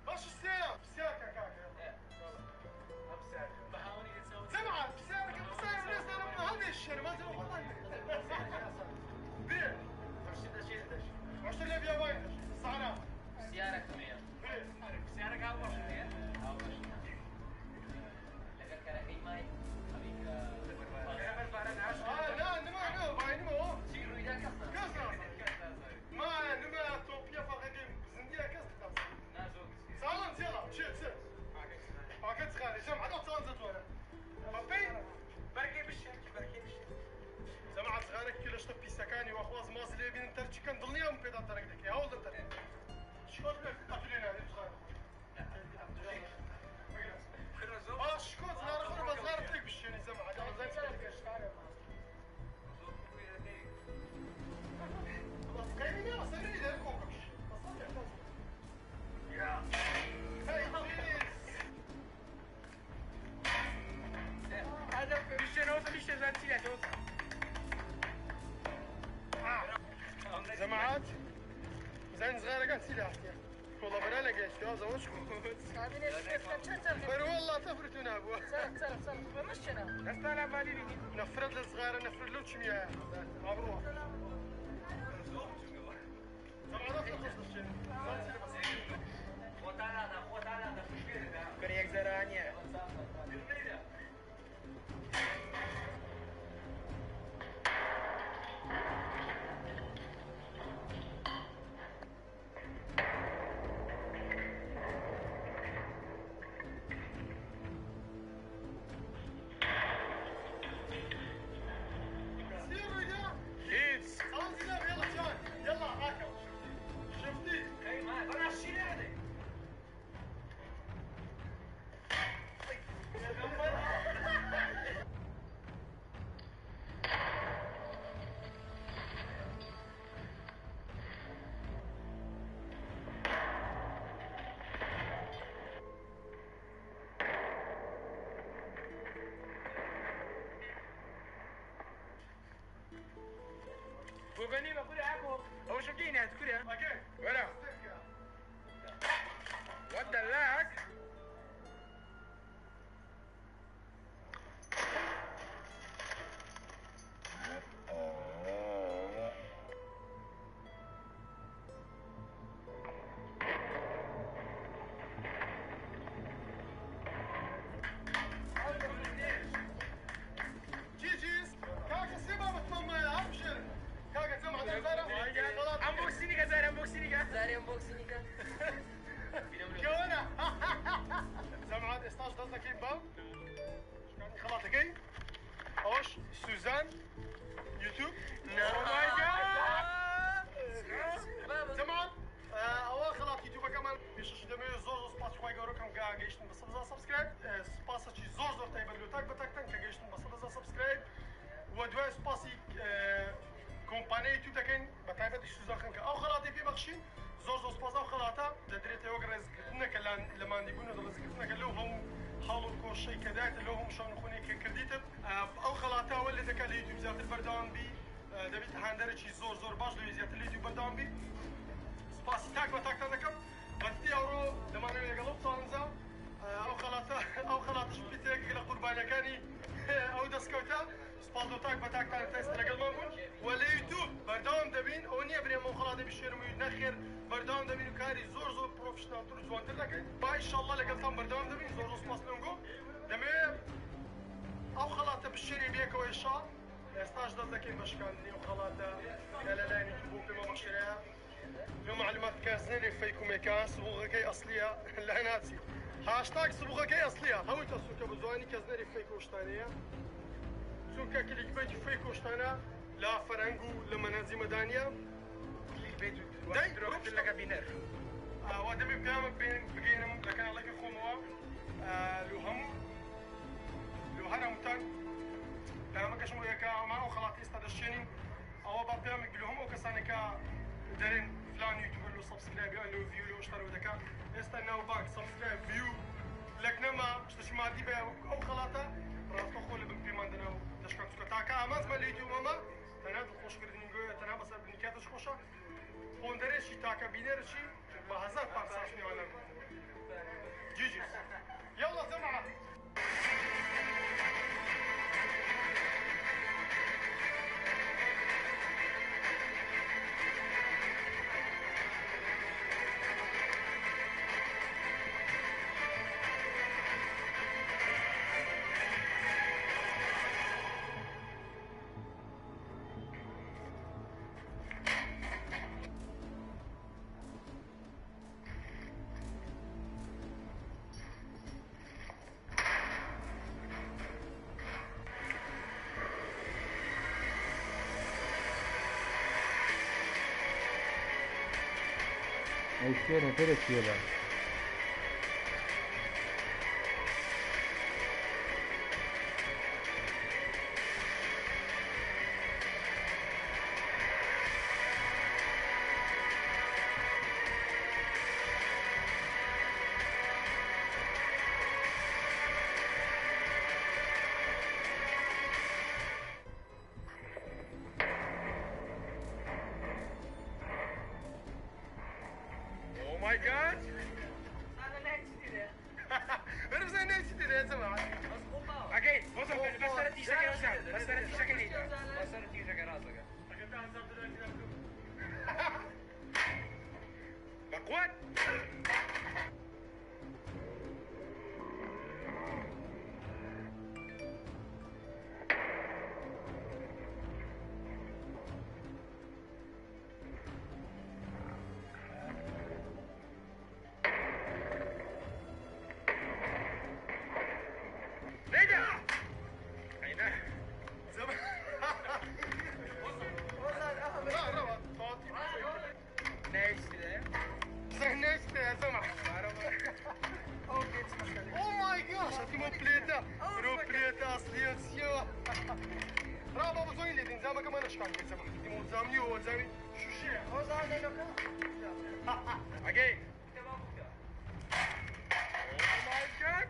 باش سێ پرسیارکە کاکە. جەماعەت پرسیارەکە پرسیارم لێ زانم هەندێک شێر مازن خۆتان بێ عشر لە بیابان سەحرا. لا نما نما باي نما کەس نازانێ. ما نما تۆپیە فەقەکەی زندیە کەس نازانێ. ساڵم يلا چێ چێ پاکەت خالي جمعة لو تانزت ولا بابي جماعة صغارك كل شتا بيساكاني واخواز مازلي بين ترچ كان دڵنیام پێدان تەرک دەکەی هەوڵ دەتەر شکۆت بێ ئەتولێ نادی صغار آه شکۆت صغار خۆ بە صغار تێک بشێنی جەماعة دەڵم زانیم بس قەیمی نییە سەری دەرکۆ بکش هەی جیس. جماعات زين صغيرة كانت سلاحتي والله برا لقيت هذا وش بر والله تفرتنا ابو نفرد للصغيرة نفرد له كمية مبروك جماعات سير رجال انزل يلا جاي يلا راكب شفتي اوكي ولا والدلاك جيجيز کاکە سێ بابەتمان مایە هەر بژێرن کاکە جەماعەت زارە ئەمبۆکسینی گەزار ئەمبۆکسینی گە. جارێ unboxing ی کە. کەوەنە جەماعەت ئێستاش دەست دەکەین بە شکاندنی خەڵاتەکەی ئەوەش سوزان یوتیوب. Oh my God! جەماعەت ئەوە خەڵات یوتیوبەکەمان پێشەشی دەمەوێت زۆر زۆر سپاسی خوای گەورە بکەم کە گەیشتن بە 100,000 subscribe. سپاسەکی زۆر زۆر تایبەت لۆ تاک بە تاکتان کە گەیشتن بە 100,000 subscribe و دوای سپاسی کۆمپانیای یوتیوب دەکەین بە تایبەتی سوزان خان کە ئەو خەڵاتی پێ بەخشین. زۆر زۆر سپاس. ئەو خەڵاتە دەدرێتەوە وەک ڕێزگرتنەکە لە ماندیبوون و ڕێزگرتنەکە لەو هەموو هەڵ و کۆشەی کە دایتە لەو هەموو شەونخونەی کە کردیتت. ئەو خەڵاتە ئەوە لێ دەکات لە یوتیوب زیاتر بەردەوام بی، دەبیت هاندەرێکی زۆر زۆر باش لەوێ زیاتر لە یوتیوب بەردەوام بی. سپاسی تاک بە تاکتان دەکەم. بەتتی ئەوڕۆ دەمانەوێت لەگەڵ ئەو challenge ە ئەو خەڵاتە ئەو خەڵاتش ببیتە یەکێک لە قوربانیەکانی ئەو دەستکەوتە. سپاس بۆ تاک بە تاکتان تا ئێستا لەگەڵمان بوون و لە یوتیوب بەردەوام دەبین. ئەوە نییە برێم ئەو خەڵاتە بشێرم و نەخێر، بەردەوام دەبین و کاری زۆر زۆر professional تر و جوانتر دەکەین. با ئینشاڵڵا لەگەڵتان بەردەوام دەبین. زۆر زۆر سپاس لەم گۆ دەمەوێت ئەو خەڵاتە بشێرین بێکەوە ئێشا. ئێستاش دەست دەکەین بە شکاندنی ئەو خەڵاتە کە لەلایەن یوتیوب بۆ پێمە بەخشرایە. لۆ معلومات کەس نەلێ fake و مێکە، سبوغەکەی ئەسلیە لا ناچی. هاشتاگ سبوغەکەی ئەسلیە هەمووی تەسوکە بە جوانی کەس نەری fake و شتانەیە، چونکە clickbait و fake و شتانە لە فەرهەنگ و لە مەنهەجی مەدانیە. clickbait و درۆکردن لەگە بینەر. وا دەمێ پەیامە بگەینم لە کەناڵەکەی خۆمەوە لۆ هەموو لۆ هەر هەمووتان. پەیامەکەشم ئەوەیە کە ئەمە ئەو خەڵاتی ئێستا دەشێنین، ئەوە با پەیامێک بلو هەموو ئەو کەسانێک کە دەرێن فلان یوتیوبەر لۆ subscribe یان لۆ view لۆ شتانەوە دەکا. ئێستا ناوبانگ subscribe view لەک نەما شتەکی مادی بە ئەو خەڵاتە ڕاستەوخۆ لە بن پێمان دەنا و دەشکان، چونکە تاکە ئامانجمان لە یوتیوب ئەمە تەنها دڵخۆشکردنی گۆیە، تەنها بەسەربردنی کاتش خۆشە. خۆندەرێکی تاکە بینەرشی بە 1000 پارساش نێوانە. GGs يلا جماعة. ئەی شێرە پێرە چییە؟ Oh my God! انا نسيت يا جماعة. Okay, بس تيشك بس تيشك بس تيشك راسك. بقوات. Oh my gosh, روبليتا روبليتا اصليه سيوا. راه بابا زوين اللي زعما كمان اش كان زعما ديمو زامني هو زامي شو شي Okay. Oh my God.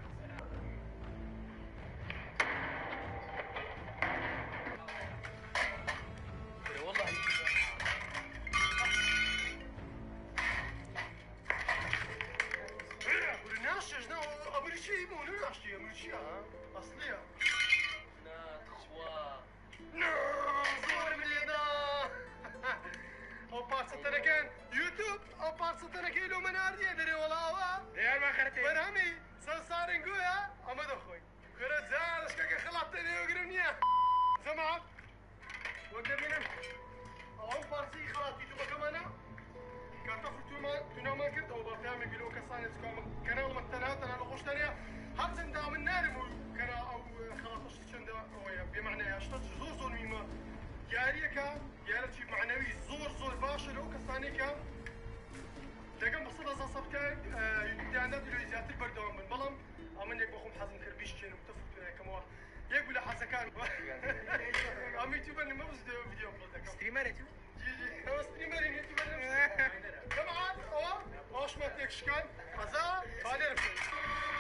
والله أمريكي مو ناشتي أمريكية أصلية. نا تخوا زور ملينا. أو بارسة تركان يوتيوب أو بارسة تركي لو من أرضي دري ولا أوا. يا ما خرتي. برهمي سنسارن قويا أما دخوي. كرة زارش كك خلطتني وقرنيا. زمان وقبلنا أو بارسي خلاص يوتيوب كمان. کە تەفر تونامان کرد ئەو با پەیامێک بی لەو کەسانێ چکا من کەناڵمە تەنها تەنها لە خۆشتانە هەرچەندە من نارم و کەنا ئەو خەڵاتەش چەندە ئەوەیە بێمانایە شتە زۆر زۆر میمە یاریەکە یارەکی معنەوی زۆر زۆر باشە لەو کەسانێک کە دەگەم بە 100,000 subscribe یوتیوب دایاندات لۆی زیاتر بەردەوام بن بەڵام ئەمن یەک بەخۆم حەزم کرد بیشکێنم تەفر توناکەمەوە یەک بوو لە حەزەکان ئەم یوتیوبەر نمە بس ڤیدیۆ upload دەکەم streamer ە تو؟ ئەوە streamer ی یوتیوبەر جەماعەت ئەوە باشمان تێکشکان ئەزا بالێرە بکەین.